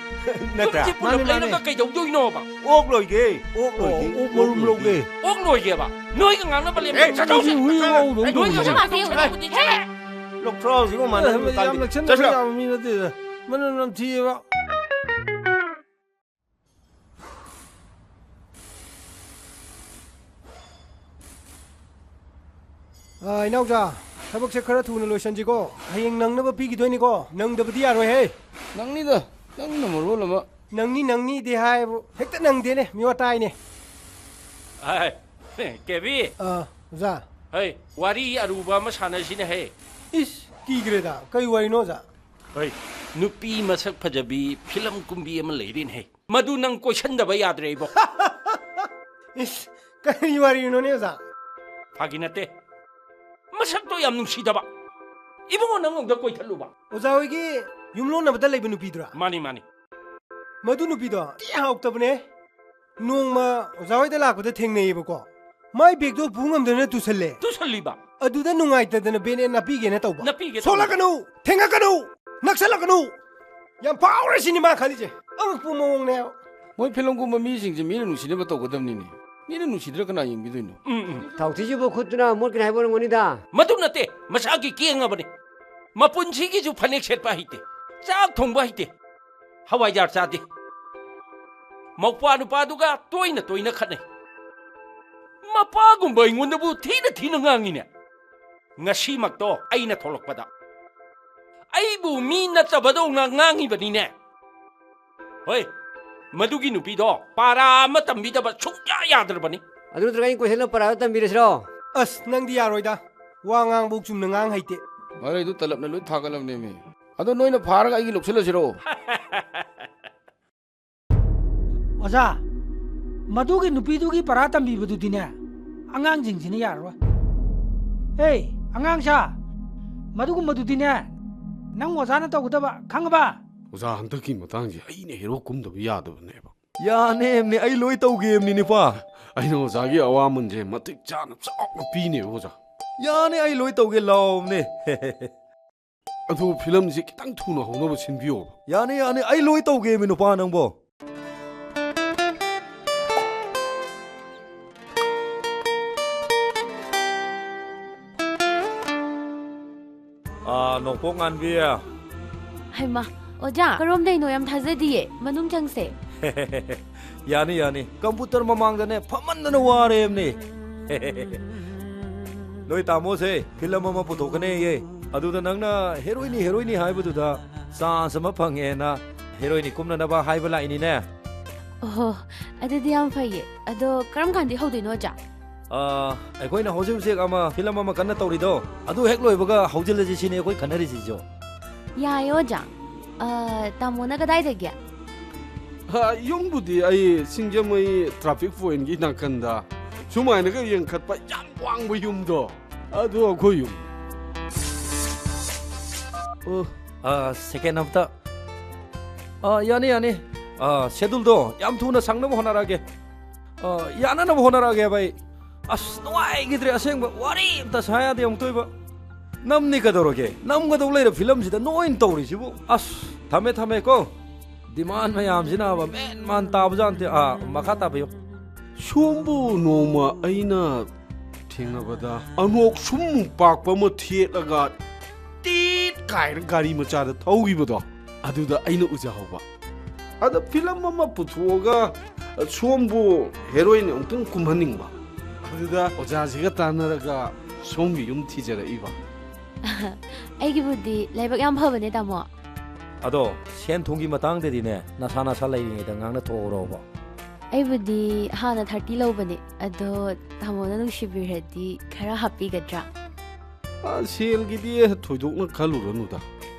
ꯅꯠꯇ꯭ꯔꯥ? ꯌꯨꯝꯁꯤ ꯄꯨꯂꯞ ꯃꯥꯅꯤ, ꯃꯥꯅꯤ꯫ ꯂꯩꯔꯒ ꯀꯩꯗꯧꯗꯣꯏꯅꯣꯕ? ꯑꯣꯛ ꯂꯣꯏꯒꯦ, ꯑꯣꯛ ꯂꯣꯏꯒꯦ, ꯑꯣ, ꯑꯣꯛ ꯃꯔꯨꯝ ꯑꯣꯛ ꯂꯣꯏꯒꯦ꯫ ꯂꯧꯒꯦ꯫ ꯑꯣꯛ ꯂꯣꯏꯒꯦꯕ? ꯅꯣꯏꯒ ꯉꯥꯡꯅꯕ ꯂꯦꯞꯄ ꯑꯦ, ꯆꯠꯊꯣꯛꯁꯤ꯫ ꯍꯨꯏ ꯉꯧꯗꯧ ꯅꯣꯏꯒ ꯇꯧꯔꯤꯁꯦ꯫ ꯉꯥꯡꯅꯕ ꯂꯦꯞꯄ ꯆꯠꯊꯣꯛꯁꯤ꯫ ꯂꯧꯊ꯭ꯔꯥꯎꯁꯤꯒ ꯃꯥꯟꯅꯕ ꯑꯦ, ꯇꯥꯟꯗꯦ꯫ ꯌꯥꯝ ꯅꯛꯁꯟꯅꯕ ꯆꯠꯂꯣ꯫ ꯌꯥꯕ ꯃꯤ ꯅꯠꯇꯦꯗ꯫ ꯃꯅꯝ ꯅꯝꯊꯤꯑꯕ꯫ ꯑꯥ, ꯏꯅꯥꯎꯆꯥ, ꯊꯕꯛꯁꯦ ꯈꯔ ꯊꯨꯅ ꯂꯣꯏꯁꯟꯁꯤꯀꯣ꯫ ꯍꯌꯦꯡ ꯅꯪꯅꯕ ꯄꯤꯈꯤꯗꯣꯏꯅꯤꯀꯣ꯫ ꯅꯪꯗꯕꯗꯤ ꯌꯥꯔꯣꯏꯍꯦ꯫ ꯅꯪꯅꯤꯗ, ꯅꯪꯅ ꯃꯔꯣꯜ ꯑꯃ꯫ ꯅꯪꯅꯤ, ꯅꯪꯅꯤꯗꯤ ꯍꯥꯏꯕꯨ ꯍꯦꯛꯇ ꯅꯪꯗꯦꯅꯦ, ꯃꯤꯋꯥ ꯇꯥꯏꯅꯦ꯫ ꯑꯥꯏ, ꯀꯦꯕꯤ꯫ ꯑꯥ, ꯑꯣꯖꯥ꯫ ꯍꯩ, ꯋꯥꯔꯤ ꯑꯔꯨꯕ ꯑꯃ ꯁꯥꯟꯅꯁꯤꯅꯦ ꯍꯦ꯫ ꯏꯁ, ꯀꯤꯈ꯭ꯔꯦꯗ꯫ ꯀꯩ ꯋꯥꯔꯤꯅꯣ, ꯑꯣꯖꯥ? ꯍꯩ, ꯅꯨꯄꯤ ꯃꯁꯛ ꯐꯖꯕꯤ ꯐꯤꯂꯝ ꯀꯨꯝꯕꯤ ꯑꯃ ꯂꯩꯔꯦꯅꯦ ꯍꯦ꯫ ꯃꯗꯨ ꯅꯪ ꯀꯣꯏꯁꯟꯗꯕ ꯌꯥꯗ꯭ꯔꯦ ꯏꯕꯣ꯫ ꯏꯁ, ꯀꯔꯤ ꯋꯥꯔꯤꯅꯣꯅꯦ, ꯑꯣꯖꯥ? ꯐꯥꯒꯤ ꯅꯠꯇꯦ꯫ ꯃꯁꯛꯇꯣ ꯌꯥꯝ ꯅꯨꯡꯁꯤꯗꯕ꯫ ꯏꯕꯨꯡꯉꯣ, ꯅꯪ ꯑꯃꯨꯛꯇ ꯀꯣꯏꯊꯠꯂꯨꯕ꯫ ꯑꯣꯖꯥ ꯍꯣꯏꯒꯤ ꯌꯨꯝꯂꯣꯟꯅꯕꯗ ꯂꯩꯕ ꯅꯨꯄꯤꯗꯨꯔꯥ? ꯃꯥꯅꯤ, ꯃꯥꯅꯤ꯫ ꯃꯗꯨ ꯅꯨꯄꯤꯗꯣ ꯊꯤ ꯍꯥꯎꯇꯕꯅꯦ꯫ ꯅꯣꯡꯃ ꯑꯣꯖꯥ ꯍꯣꯏꯗ ꯂꯥꯛꯄꯗ ꯊꯦꯡꯅꯩꯌꯦꯕꯀꯣ꯫ ꯃꯥꯏ ꯕꯦꯒꯇꯣ ꯄꯨ ꯉꯝꯗꯅ ꯇꯨꯁꯜꯂꯦ꯫ ꯇꯨꯁꯜꯂꯤꯕ? ꯑꯗꯨꯗ ꯅꯨꯡꯉꯥꯏꯇꯗꯅ ꯕꯦꯅꯦꯠ ꯅꯞꯄꯤꯒꯦꯅ ꯇꯧꯕ꯫ ꯅꯞꯄꯤꯒꯦ ꯇꯧꯕ꯫ ꯁꯣꯛꯂꯛꯀꯅꯨ! ꯊꯦꯡꯉꯛꯀꯅꯨ! ꯅꯛꯁꯜꯂꯛꯀꯅꯨ! ꯌꯥꯝ ꯐꯥꯎꯔꯦ ꯁꯤꯅꯤ ꯃꯥ ꯈꯜꯂꯤꯁꯦ꯫ ꯑꯉꯛꯄ ꯃꯑꯣꯡꯅꯦꯕ꯫ ꯃꯣꯏ ꯐꯤꯂꯝ ꯀꯨꯝꯕ ꯃꯤꯁꯤꯡꯁꯦ ꯃꯤꯅ ꯅꯨꯡꯁꯤꯅꯕ ꯇꯧꯒꯗꯕꯅꯤꯅꯦ꯫ ꯃꯤꯅ ꯅꯨꯡꯁꯤꯗ꯭ꯔ ꯀꯅꯥ ꯌꯦꯡꯕꯤꯗꯣꯏꯅꯣ? ꯎꯝ, ꯎꯝ꯫ ꯊꯥꯎꯊꯤꯁꯤꯕꯨ ꯈꯨꯠꯇꯨꯅ ꯃꯣꯠꯀꯅꯤ ꯍꯥꯏꯕ ꯑꯣꯏꯔꯝꯒꯅꯤꯗ꯫ ꯃꯗꯨ ꯅꯠꯇꯦ, ꯃꯁꯥꯒꯤ ꯀꯦꯡꯉꯕꯅꯤ꯫ ꯃꯄꯨꯟꯁꯤꯒꯤꯁꯨ ꯐꯅꯦꯛ ꯁꯦꯠꯄ ꯍꯩꯇꯦ, ꯆꯥꯛ ꯊꯣꯡꯕ ꯍꯩꯇꯦ, ꯍꯋꯥꯏꯖꯥꯔ ꯆꯥꯗꯦ꯫ ꯃꯧꯄ꯭ꯋꯥ ꯅꯨꯄꯥꯗꯨꯒ ꯇꯣꯏꯅ ꯇꯣꯏꯅ ꯈꯠꯅꯩ꯫ ꯃꯄꯥꯒꯨꯝꯕ ꯑꯩꯉꯣꯟꯗꯕꯨ ꯊꯤꯅ ꯊꯤꯅ ꯉꯥꯡꯉꯤꯅꯦ꯫ ꯉꯁꯤꯃꯛꯇꯣ ꯑꯩꯅ ꯊꯣꯛꯂꯛꯄꯗ ꯑꯩꯕꯨ ꯃꯤ ꯅꯠꯇꯕꯗꯧꯅ ꯉꯥꯡꯉꯤꯕꯅꯤꯅꯦ꯫ ꯍꯣꯏ, ꯃꯗꯨꯒꯤ ꯅꯨꯄꯤꯗꯣ ꯄꯥꯔꯥ ꯑꯃ ꯇꯝꯕꯤꯗꯕ ꯁꯨꯡꯌꯥ ꯌꯥꯗ꯭ꯔꯕꯅꯤ꯫ ꯑꯗꯨ ꯅꯠꯇ꯭ꯔꯒ ꯑꯩ ꯀꯣꯏꯁꯟꯗꯣ ꯄꯥꯔꯥꯗ ꯇꯝꯕꯤꯔꯁꯤꯔꯣ? ꯑꯁ, ꯅꯪꯗꯤ ꯌꯥꯔꯣꯏꯗ꯫ ꯋꯥ ꯉꯥꯡꯕꯧ ꯆꯨꯝꯅ ꯉꯥꯡ ꯍꯩꯇꯦ꯫ ꯃꯔꯩꯗꯨ ꯇꯂꯞꯅ ꯂꯣꯏ ꯊꯥꯒꯠꯂꯕꯅꯦꯃꯤ꯫ ꯑꯗꯣ ꯅꯣꯏꯅ ꯐꯥꯔꯒ ꯑꯩꯒꯤ ꯂꯧꯁꯤꯜꯂꯁꯤꯔꯣ? ꯑꯣꯖꯥ, ꯃꯗꯨꯒꯤ ꯅꯨꯄꯤꯗꯨꯒꯤ ꯄꯔꯥ ꯇꯝꯕꯤꯕꯗꯨꯗꯤꯅꯦ, ꯑꯉꯥꯡꯁꯤꯡꯁꯤꯅ ꯌꯥꯔꯔꯣꯏ꯫ ꯍꯦ, ꯑꯉꯥꯡꯁꯥ, ꯃꯗꯨꯒꯨꯝꯕꯗꯨꯗꯤꯅꯦ, ꯅꯪ ꯑꯣꯖꯥꯅ ꯇꯧꯒꯗꯕ, ꯈꯪꯉꯕ? ꯑꯣꯖꯥ, ꯍꯟꯗꯛꯀꯤ ꯃꯇꯥꯡꯁꯦ ꯑꯩꯅ ꯍꯦꯔꯣ ꯀꯨꯝꯗꯕ ꯌꯥꯗꯕꯅꯦꯕ꯫ ꯌꯥꯅꯦꯝꯅꯦ, ꯑꯩ ꯂꯣꯏ ꯇꯧꯒꯦꯝꯅꯤ, ꯅꯤꯄꯥ꯫ ꯑꯩꯅ ꯑꯣꯖꯥꯒꯤ ꯑꯋꯥꯃꯟꯁꯦ ꯃꯇꯤꯛ ꯆꯥꯅ ꯆꯥꯎꯅ ꯄꯤꯅꯦꯕ, ꯑꯣꯖꯥ꯫ ꯌꯥꯅꯤ, ꯑꯩ ꯂꯣꯏ ꯇꯧꯒꯦ, ꯂꯥꯎꯅꯦ꯫ ꯑꯗꯨ ꯐꯤꯂꯝꯁꯤ ꯈꯤꯇꯪ ꯊꯨꯅ ꯍꯧꯅꯕ ꯁꯤꯟꯕꯤꯌꯣ꯫ ꯌꯥꯅꯤ, ꯌꯥꯅꯤ, ꯑꯩ ꯂꯣꯏ ꯇꯧꯒꯦꯃꯤ, ꯅꯨꯄꯥ ꯅꯪꯕꯣ꯫ ꯑꯥ, ꯅꯣꯡꯄꯣꯛ ꯉꯥꯟꯕꯤ꯫ ꯍꯩꯃꯥ, ꯑꯣꯖꯥ, ꯀꯔꯣꯝꯗꯩꯅꯣ? ꯌꯥꯝ ꯊꯥꯖꯗꯤꯌꯦ꯫ ꯃꯅꯨꯡ ꯆꯪꯁꯦ꯫ ꯌꯥꯅꯤ, ꯌꯥꯅꯤ꯫ ꯀꯝꯄ꯭ꯌꯨꯇꯔ ꯃꯃꯥꯡꯗꯅꯦ ꯐꯝꯃꯟꯗꯅ ꯋꯥꯔꯦꯝꯅꯦ꯫ ꯅꯣꯏ ꯇꯥꯃꯣꯁꯦ ꯐꯤꯂꯝ ꯑꯃ ꯄꯨꯊꯣꯛꯀꯅꯦꯌꯦ꯫ ꯑꯗꯨꯗ ꯅꯪꯅ ꯍꯦꯔꯣꯏꯅꯤ, ꯍꯦꯔꯣꯏꯅꯤ ꯍꯥꯏꯕꯗꯨꯗ ꯆꯥꯟꯁ ꯑꯃ ꯐꯪꯉꯦꯅ ꯍꯦꯔꯣꯏꯅꯤ ꯀꯨꯝꯅꯅꯕ ꯍꯥꯏꯕ ꯂꯥꯛꯏꯅꯤꯅꯦ꯫ ꯑꯣꯍꯣ, ꯑꯗꯨꯗꯤ ꯌꯥꯝ ꯐꯩꯌꯦ꯫ ꯑꯗꯣ ꯀꯔꯝ ꯀꯥꯟꯗꯤ ꯍꯧꯗꯣꯏꯅꯣ, ꯑꯣꯖꯥ? ꯑꯥ, ꯑꯩꯈꯣꯏꯅ ꯍꯧꯖꯤꯛ ꯍꯧꯖꯤꯛ ꯑꯃ ꯐꯤꯂꯝ ꯑꯃ ꯀꯟꯅ ꯇꯧꯔꯤꯗꯣ, ꯑꯗꯨ ꯍꯦꯛ ꯂꯣꯏꯕꯒ ꯍꯧꯖꯤꯜꯂꯁꯤ ꯁꯤꯅꯤ ꯑꯩꯈꯣꯏ ꯈꯟꯅꯔꯤꯁꯤꯁꯨ꯫ ꯌꯥꯏꯌꯦ, ꯑꯣꯖꯥ꯫ ꯑꯥ, ꯇꯥꯃꯣꯅ ꯀꯗꯥꯏꯗꯒꯤ? ꯑꯥ, ꯌꯨꯝꯕꯨꯗꯤ ꯑꯩ ꯁꯤꯡꯖꯃꯩ ꯇ꯭ꯔꯥꯐꯤꯛ ꯄꯣꯏꯟꯒꯤ ꯅꯥꯀꯟꯗ ꯁꯨꯃꯥꯏꯅꯒ ꯌꯦꯡꯈꯠꯄ ꯌꯥꯝ ꯋꯥꯡꯕ ꯌꯨꯝꯗꯣ, ꯑꯗꯨ ꯑꯩꯈꯣꯏ ꯌꯨꯝ꯫ ꯑꯣ, ꯑꯥ, ꯁꯦꯀꯦꯟ ꯑꯝꯇ꯫ ꯑꯥ, ꯌꯥꯅꯤ, ꯌꯥꯅꯤ꯫ ꯑꯥ, ꯁꯦꯗꯨꯜꯗꯣ ꯌꯥꯝ ꯊꯨꯅ ꯁꯪꯅꯕ ꯍꯣꯠꯅꯔꯛꯑꯒꯦ꯫ ꯑꯥ, ꯌꯥꯅꯅꯕ ꯍꯣꯠꯅꯔꯛꯑꯒꯦꯕ ꯑꯩ꯫ ꯑꯁ, ꯅꯨꯡꯉꯥꯏꯈꯤꯗ꯭ꯔꯦ ꯑꯁꯦꯡꯕ꯫ ꯋꯥꯔꯤ ꯑꯝꯇ ꯁꯥ ꯌꯥꯗꯦ ꯑꯃꯨꯛꯇꯣꯏꯕ꯫ ꯅꯝꯅꯤ ꯀꯩꯗꯧꯔꯒꯦ? ꯅꯝꯒꯗꯧ ꯂꯩꯔ ꯐꯤꯂꯝꯁꯤꯗ ꯅꯣꯏꯅ ꯇꯧꯔꯤꯁꯤꯕꯨ꯫ ꯑꯁ, ꯊꯝꯃꯦ, ꯊꯝꯃꯦ ꯀꯣ꯫ ꯗꯤꯃꯥꯟ ꯃꯌꯥꯝꯁꯤꯅꯕ ꯃꯦꯟ ꯃꯥꯟ ꯇꯥꯕꯖꯥꯠ ꯅꯠꯇꯦ꯫ ꯑꯥ, ꯃꯈꯥ ꯇꯥꯕꯤꯌꯨ꯫ ꯁꯣꯝꯕꯨ ꯅꯣꯡꯃ ꯑꯩꯅ ꯊꯦꯡꯅꯕꯗ ꯑꯅꯣꯛ ꯁꯨꯝꯃꯨꯛ ꯄꯥꯛꯄ ꯑꯃ ꯊꯦꯠꯂꯒ ꯇꯤꯠ ꯀꯥꯏꯅ ꯒꯥꯔꯤ ꯃꯆꯥꯗ ꯊꯧꯈꯤꯕꯗꯣ, ꯑꯗꯨꯗ ꯑꯩꯅ ꯎꯖꯍꯧꯕ꯫ ꯑꯗ ꯐꯤꯂꯝ ꯑꯃ ꯄꯨꯊꯣꯛꯑꯒ ꯁꯣꯝꯕꯨ ꯍꯦꯔꯣꯏꯟ ꯑꯃꯨꯛꯇꯪ ꯀꯨꯝꯍꯟꯅꯤꯡꯕ꯫ ꯑꯗꯨꯗ ꯑꯣꯖꯥꯁꯤꯒ ꯇꯥꯟꯅꯔꯒ ꯁꯣꯝꯒꯤ ꯌꯨꯝ ꯊꯤꯖꯔꯛꯏꯕ꯫ ꯑꯩꯒꯤꯕꯨꯗꯤ ꯂꯥꯏꯕꯛ ꯌꯥꯝ ꯐꯕꯅꯦ, ꯇꯥꯃꯣ꯫ ꯑꯗꯣ ꯁꯦꯟ ꯊꯨꯝꯒꯤ ꯃꯇꯥꯡꯗꯗꯤꯅꯦ, ꯅꯁꯥ ꯅꯁꯥ ꯂꯩꯔꯤꯉꯩꯗ ꯉꯥꯡꯅ ꯊꯣꯛꯍꯧꯔꯣꯕ꯫ ꯑꯩꯕꯨꯗꯤ ꯍꯥꯟꯅ ꯊꯥꯔꯇꯤ ꯂꯧꯕꯅꯦ, ꯑꯗꯣ ꯇꯥꯃꯣꯅ ꯅꯨꯡꯁꯤꯕꯤꯔꯗꯤ ꯈꯔ ꯍꯥꯞꯄꯤꯒꯗ꯭ꯔꯥ? ꯑ, ꯁꯦꯜꯒꯤꯗꯤ ꯊꯣꯏꯗꯣꯛꯅ ꯈꯜꯂꯨꯔꯅꯨꯗ꯫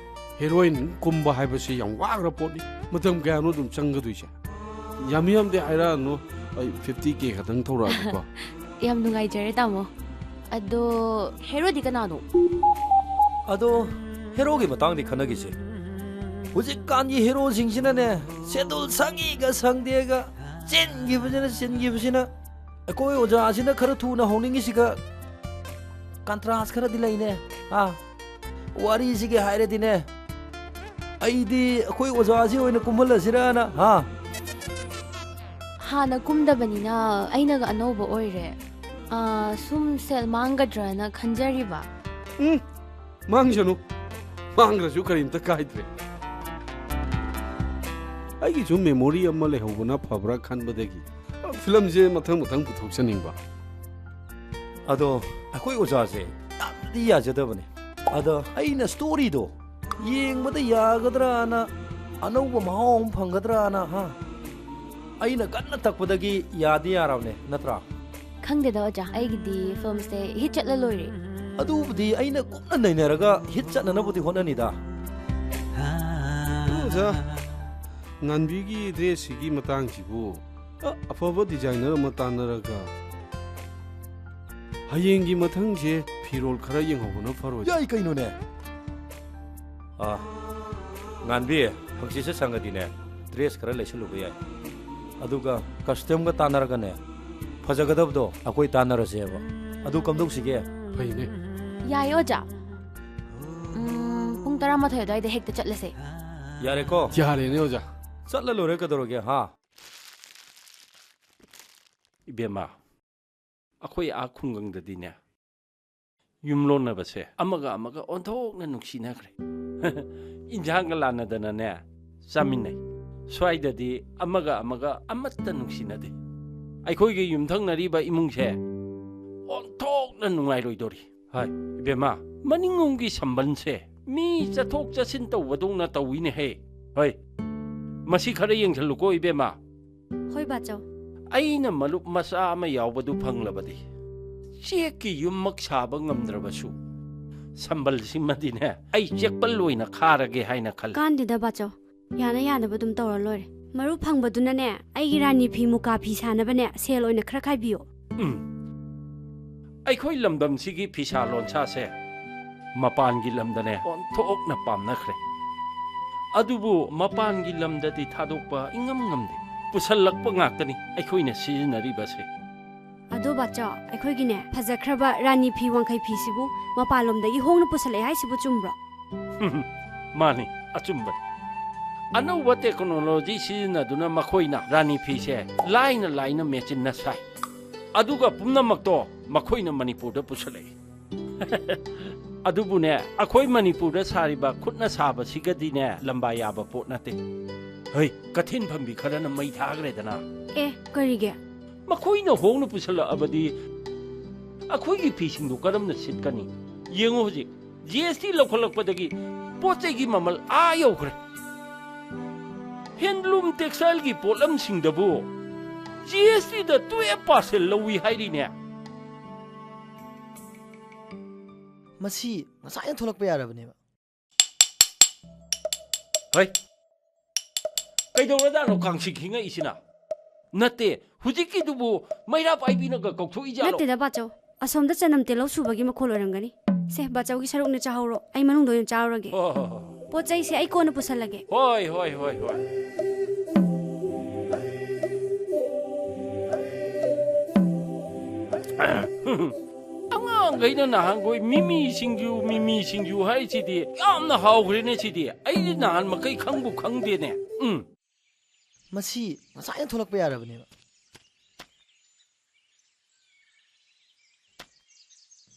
ꯍꯦꯔꯣꯏꯟ ꯀꯨꯝꯕ ꯍꯥꯏꯕꯁꯤ ꯌꯥꯝ ꯋꯥꯈ꯭ꯔ ꯄꯣꯠꯅꯤ꯫ ꯃꯇꯝ ꯀꯌꯥꯅꯣ ꯑꯗꯨꯝ ꯆꯪꯒꯗꯣꯏꯁꯦ? ꯌꯥꯝ ꯌꯥꯝꯗꯤ ꯍꯥꯏꯔꯛꯑꯅꯨ, ꯑꯩ ꯐꯤꯐꯇꯤ ꯀꯦ ꯈꯛꯇꯪ ꯊꯧꯔꯛꯑꯒꯦꯀꯣ꯫ ꯌꯥꯝ ꯅꯨꯡꯉꯥꯏꯖꯔꯦ, ꯇꯥꯃꯣ꯫ ꯑꯗꯣ ꯍꯦꯔꯣꯗꯤ ꯀꯅꯥꯅꯣ? ꯑꯗꯣ ꯍꯦꯔꯣꯒꯤ ꯃꯇꯥꯡꯗꯤ ꯈꯟꯅꯈꯤꯁꯦ꯫ ꯍꯧꯖꯤꯛꯀꯥꯟꯒꯤ ꯍꯦꯔꯣꯁꯤꯡꯁꯤꯅꯅꯦ, ꯁꯦꯗꯨꯜ ꯁꯪꯉꯤꯒ ꯁꯪꯗꯦꯒ ꯆꯤꯟꯈꯤꯕꯁꯤꯅ, ꯆꯤꯟꯈꯤꯕꯁꯤꯅ꯫ ꯑꯩꯈꯣꯏ ꯑꯣꯖꯥꯁꯤꯅ ꯈꯔ ꯊꯨꯅ ꯍꯧꯅꯤꯡꯉꯤꯁꯤꯒ ꯀꯟꯇ꯭ꯔꯥꯁ ꯈꯔꯗꯤ ꯂꯩꯅꯦ꯫ ꯑꯥ, ꯋꯥꯔꯤꯁꯤꯒꯤ ꯍꯥꯏꯔꯗꯤꯅꯦ, ꯑꯩꯗꯤ ꯑꯩꯈꯣꯏ ꯑꯣꯖꯥꯁꯤ ꯑꯣꯏꯅ ꯀꯨꯝꯍꯜꯂꯁꯤꯔꯅ, ꯍꯥ? ꯍꯥꯟꯅ ꯀꯨꯝꯗꯕꯅꯤꯅ ꯑꯩꯅꯒ ꯑꯅꯧꯕ ꯑꯣꯏꯔꯦ꯫ ꯑꯥ, ꯁꯨꯝ ꯁꯦꯜ ꯃꯥꯡꯒꯗ꯭ꯔꯅ ꯈꯟꯖꯔꯤꯕ꯫ ꯎꯝ, ꯃꯥꯡꯖꯅꯨ꯫ ꯃꯥꯡꯈ꯭ꯔꯁꯨ ꯀꯔꯤꯝꯇ ꯀꯥꯏꯗ꯭ꯔꯦ꯫ ꯑꯩꯒꯤꯁꯨ ꯃꯦꯃꯣꯔꯤ ꯑꯃ ꯂꯩꯍꯧꯕꯅ ꯐꯕ꯭ꯔꯥ ꯈꯟꯕꯗꯒꯤ ꯐꯤꯂꯝꯁꯦ ꯃꯊꯪ ꯃꯊꯪ ꯄꯨꯊꯣꯛꯆꯅꯤꯡꯕ꯫ ꯑꯗꯣ ꯑꯩꯈꯣꯏ ꯑꯣꯖꯥꯁꯦ ꯌꯥꯝꯅꯗꯤ ꯌꯥꯖꯗꯕꯅꯦ꯫ ꯑꯗ ꯑꯩꯅ ꯁ꯭ꯇꯣꯔꯤꯗꯣ ꯌꯦꯡꯕꯗ ꯌꯥꯒꯗ꯭ꯔꯥꯅ, ꯑꯅꯧꯕ ꯃꯍꯥꯎ ꯑꯃ ꯐꯪꯒꯗ꯭ꯔꯥꯅ, ꯍꯥ? ꯑꯩꯅ ꯀꯟꯅ ꯇꯛꯄꯗꯒꯤ ꯌꯥꯗꯤ ꯌꯥꯔꯕꯅꯦ, ꯅꯠꯇ꯭ꯔꯥ? ꯈꯪꯗꯦꯗ ꯑꯣꯖꯥ, ꯑꯩꯒꯤꯗꯤ ꯐꯤꯂꯝꯁꯦ ꯍꯤꯠ ꯆꯠꯂ ꯂꯣꯏꯔꯦ꯫ ꯑꯗꯨꯕꯨꯗꯤ ꯑꯩꯅ ꯀꯨꯞꯅ ꯅꯩꯅꯔꯒ ꯍꯤꯠ ꯆꯠꯅꯅꯕꯗꯤ ꯍꯣꯠꯅꯅꯤꯗ꯫ ꯑꯣꯖꯥ, ꯉꯥꯟꯕꯤꯒꯤ ꯗ꯭ꯔꯦꯁꯁꯤꯒꯤ ꯃꯇꯥꯡꯁꯤꯕꯨ, ꯑ, ꯑꯐꯕ ꯗꯤꯖꯥꯏꯅꯔ ꯑꯃ ꯇꯥꯟꯅꯔꯒ ꯍꯌꯦꯡꯒꯤ ꯃꯊꯪꯁꯦ ꯐꯤꯔꯣꯜ ꯈꯔ ꯌꯦꯡꯍꯧꯕꯅ ꯐꯔꯣꯏ? ꯌꯥꯏ ꯀꯩꯅꯣꯅꯦ꯫ ꯑ, ꯉꯥꯟꯕꯤ, ꯍꯪꯆꯤꯠꯁꯦ ꯁꯪꯉꯗꯤꯅꯦ, ꯗ꯭ꯔꯦꯁ ꯈꯔ ꯂꯩꯁꯜꯂꯨꯕ ꯌꯥꯏ꯫ ꯑꯗꯨꯒ ꯀꯁꯇꯝꯒ ꯇꯥꯟꯅꯔꯒꯅꯦ, ꯐꯖꯒꯗꯕꯗꯣ ꯑꯩꯈꯣꯏ ꯇꯥꯟꯅꯔꯁꯦꯕ꯫ ꯑꯗꯨ ꯀꯝꯗꯧꯁꯤꯒꯦ? ꯐꯩꯅꯦ꯫ ꯌꯥꯏ ꯑꯣꯖꯥ꯫ ꯎꯝ, ꯄꯨꯡ ꯇꯔꯥꯃꯥꯊꯣꯏ ꯑꯗꯨꯋꯥꯏꯗ ꯍꯦꯛꯇ ꯆꯠꯂꯁꯦ꯫ ꯌꯥꯔꯦꯀꯣ? ꯌꯥꯔꯦꯅꯦ ꯑꯣꯖꯥ꯫ ꯆꯠꯂ ꯂꯣꯏꯔꯦ ꯀꯩꯗꯧꯔꯒꯦ, ꯍꯥ? ꯏꯕꯦꯝꯃ, ꯑꯩꯈꯣꯏ ꯑꯥ ꯈꯨꯡꯒꯪꯗꯗꯤꯅꯦ, ꯌꯨꯝꯂꯣꯟꯅꯕꯁꯦ ꯑꯃꯒ ꯑꯃꯒ ꯑꯣꯟꯊꯣꯛꯅ ꯅꯨꯡꯁꯤꯅꯈ꯭ꯔꯦ꯫ ꯏꯟꯖꯥꯡꯒ ꯂꯥꯟꯅꯗꯅꯅꯦ ꯆꯥꯃꯤꯟꯅꯩ꯫ ꯁ꯭ꯋꯥꯏꯗꯗꯤ ꯑꯃꯒ ꯑꯃꯒ ꯑꯃꯠꯇ ꯅꯨꯡꯁꯤꯅꯗꯦ꯫ ꯑꯩꯈꯣꯏꯒꯤ ꯌꯨꯝꯊꯪꯅꯔꯤꯕ ꯏꯃꯨꯡꯁꯦ ꯑꯣꯟꯊꯣꯛꯅ ꯅꯨꯡꯉꯥꯏꯔꯣꯏꯗꯣꯔꯤ꯫ ꯍꯥꯏ, ꯏꯕꯦꯝꯃ, ꯃꯅꯤꯡꯂꯣꯝꯒꯤ ꯁꯝꯕꯜꯁꯦ ꯃꯤ ꯆꯠꯊꯣꯛ ꯆꯠꯁꯤꯟ ꯇꯧꯕꯗꯧꯅ ꯇꯧꯏꯅꯦꯍꯦ꯫ ꯍꯣꯏ, ꯃꯁꯤ ꯈꯔ ꯌꯦꯡꯁꯜꯂꯨꯀꯣ, ꯏꯕꯦꯝꯃ꯫ ꯍꯣꯏ, ꯕꯥꯆꯧ꯫ ꯑꯩꯅ ꯃꯔꯨꯞ ꯃꯆꯥ ꯑꯃ ꯌꯥꯎꯕꯗꯨ ꯐꯪꯂꯕꯗꯤ, ꯆꯦꯛꯀꯤ ꯌꯨꯝꯃꯛ ꯁꯥꯕ ꯉꯝꯗ꯭ꯔꯕꯁꯨ, ꯁꯝꯕꯜꯁꯤꯃꯗꯤꯅꯦ, ꯑꯩ ꯆꯦꯛꯄꯜ ꯑꯣꯏꯅ ꯈꯥꯔꯒꯦ ꯍꯥꯏꯅ ꯈꯜꯂꯤ꯫ ꯀꯥꯟꯗꯦꯗ, ꯕꯥꯆꯧ꯫ ꯌꯥꯅ ꯌꯥꯅꯕ ꯑꯗꯨꯝ ꯇꯧꯔ ꯂꯣꯏꯔꯦ꯫ ꯃꯔꯨꯞ ꯐꯪꯕꯗꯨꯅꯅꯦ, ꯑꯩꯒꯤ ꯔꯥꯅꯤ ꯐꯤ ꯃꯨꯀꯥ ꯐꯤ ꯁꯥꯅꯕꯅꯦ ꯁꯦꯜ ꯑꯣꯏꯅ ꯈꯔ ꯈꯥꯏꯕꯤꯌꯣ꯫ ꯎꯝ꯫ ꯑꯩꯈꯣꯏ ꯂꯝꯗꯝꯁꯤꯒꯤ ꯐꯤꯁꯥ ꯂꯣꯟꯁꯥꯁꯦ ꯃꯄꯥꯟꯒꯤ ꯂꯝꯗꯅꯦ ꯑꯣꯟꯊꯣꯛꯅ ꯄꯥꯝꯅꯈ꯭ꯔꯦ꯫ ꯑꯗꯨꯕꯨ ꯃꯄꯥꯟꯒꯤ ꯂꯝꯗꯗꯤ ꯊꯥꯗꯣꯛꯄ ꯏꯉꯝ ꯉꯝꯗꯦ꯫ ꯄꯨꯁꯜꯂꯛꯄ ꯉꯥꯛꯇꯅꯤ ꯑꯩꯈꯣꯏꯅ ꯁꯤꯖꯤꯟꯅꯔꯤꯕꯁꯦ꯫ ꯑꯗꯣ ꯕꯥꯆꯧ, ꯑꯩꯈꯣꯏꯒꯤꯅꯦ ꯐꯖꯈ꯭ꯔꯕ ꯔꯥꯅꯤ ꯐꯤ ꯋꯥꯡꯈꯩ ꯐꯤꯁꯤꯕꯨ ꯃꯄꯥꯟꯂꯣꯝꯗꯒꯤ ꯍꯣꯡꯅ ꯄꯨꯁꯜꯂꯛꯑꯦ ꯍꯥꯏꯁꯤꯕꯨ ꯆꯨꯝꯕ꯭ꯔꯣ? ꯃꯥꯅꯤ, ꯑꯆꯨꯝꯕꯅꯤ꯫ ꯑꯅꯧꯕ ꯇꯦꯛꯅꯣꯂꯣꯖꯤ ꯁꯤꯖꯤꯟꯅꯗꯨꯅ ꯃꯈꯣꯏꯅ ꯔꯥꯅꯤ ꯐꯤꯁꯦ ꯂꯥꯏꯅ ꯂꯥꯏꯅ ꯃꯦꯆꯤꯟꯅ ꯁꯥꯏ꯫ ꯑꯗꯨꯒ ꯄꯨꯝꯅꯃꯛꯇꯣ ꯃꯈꯣꯏꯅ ꯃꯅꯤꯄꯨꯔꯗ ꯄꯨꯁꯜꯂꯛꯏ꯫ ꯑꯗꯨꯕꯨꯅꯦ, ꯑꯩꯈꯣꯏ ꯃꯅꯤꯄꯨꯔꯗ ꯁꯥꯔꯤꯕ ꯈꯨꯠꯅ ꯁꯥꯕꯁꯤꯒꯗꯤꯅꯦ ꯂꯝꯕꯥ ꯌꯥꯕ ꯄꯣꯠ ꯅꯠꯇꯦ꯫ ꯍꯩ, ꯀꯊꯤꯟ ꯐꯝꯕꯤ ꯈꯔꯅ ꯃꯩ ꯊꯥꯈ꯭ꯔꯦꯗꯅ꯫ ꯑꯦ, ꯀꯔꯤꯒꯤ? ꯃꯈꯣꯏꯅ ꯍꯣꯡꯅ ꯄꯨꯁꯜꯂꯛꯑꯕꯗꯤ ꯑꯩꯈꯣꯏꯒꯤ ꯐꯤꯁꯤꯡꯗꯨ ꯀꯔꯝꯅ ꯁꯤꯠꯀꯅꯤ? ꯌꯦꯡꯉꯨ ꯍꯧꯖꯤꯛ, ꯖꯤ ꯑꯦꯁ ꯇꯤ ꯂꯧꯈꯠꯂꯛꯄꯗꯒꯤ ꯄꯣꯠ ꯆꯩꯒꯤ ꯃꯃꯜ ꯑꯥ ꯌꯧꯈ꯭ꯔꯦ꯫ ꯍꯦꯟꯗꯂꯨꯝ ꯇꯦꯛꯁꯇꯥꯏꯜꯒꯤ ꯄꯣꯠꯂꯝꯁꯤꯡꯗꯕꯨ ꯖꯤ ꯑꯦꯁ ꯇꯤꯗ ꯇꯨꯌꯦꯜꯐ ꯄꯥꯔꯁꯦꯟ ꯂꯧꯏ ꯍꯥꯏꯔꯤꯅꯦ꯫ ꯃꯁꯤ ꯉꯁꯥꯏꯅ ꯊꯣꯛꯂꯛꯄ ꯌꯥꯔꯕꯅꯦꯕ꯫ ꯍꯩ, ꯀꯩꯗꯧꯔꯖꯥꯠꯅꯣ ꯀꯥꯡꯁꯤ ꯈꯤꯡꯉꯛꯏꯁꯤꯅ? ꯅꯠꯇꯦ, ꯍꯧꯖꯤꯛꯀꯤꯗꯨꯕꯨ ꯃꯩꯔꯥ ꯄꯥꯏꯕꯤꯅꯒ ꯀꯧꯊꯣꯛꯏꯖꯥꯠꯂꯣ? ꯅꯠꯇꯦꯗ, ꯕꯥꯆꯧ꯫ ꯑꯁꯣꯝꯗ ꯆꯅꯝ ꯇꯦꯜꯍꯧ ꯁꯨꯕꯒꯤ ꯃꯈꯣꯜ ꯑꯣꯏꯔꯝꯒꯅꯤ꯫ ꯁꯦ, ꯕꯥꯆꯧꯒꯤ ꯁꯔꯨꯛꯅ ꯆꯥꯍꯧꯔꯣ, ꯑꯩ ꯃꯅꯨꯡꯗ ꯑꯣꯏꯅ ꯆꯥꯔꯨꯔꯒꯦ꯫ ꯍꯣꯏ, ꯍꯣꯏ, ꯍꯣꯏ꯫ ꯄꯣꯠ ꯆꯩꯁꯦ ꯑꯩ ꯀꯣꯟꯅ ꯄꯨꯁꯜꯂꯒꯦ꯫ ꯍꯣꯏ, ꯍꯣꯏ, ꯍꯣꯏ, ꯍꯣꯏ꯫ ꯑꯉꯥꯡꯈꯩꯅ ꯅꯍꯥꯟꯈꯣꯏ ꯃꯤꯃꯤ ꯁꯤꯡꯖꯨ, ꯃꯤꯃꯤ ꯁꯤꯡꯖꯨ ꯍꯥꯏꯁꯤꯗꯤ ꯌꯥꯝꯅ ꯍꯥꯎꯈ꯭ꯔꯦꯅꯦ ꯁꯤꯗꯤ꯫ ꯑꯩꯗꯤ ꯅꯍꯥꯟ ꯃꯈꯩ ꯈꯪꯕꯨ ꯈꯪꯗꯦꯅꯦ꯫ ꯎꯝ꯫ ꯃꯁꯤ ꯉꯁꯥꯏꯅ ꯊꯣꯛꯂꯛꯄ ꯌꯥꯔꯕꯅꯦꯕ꯫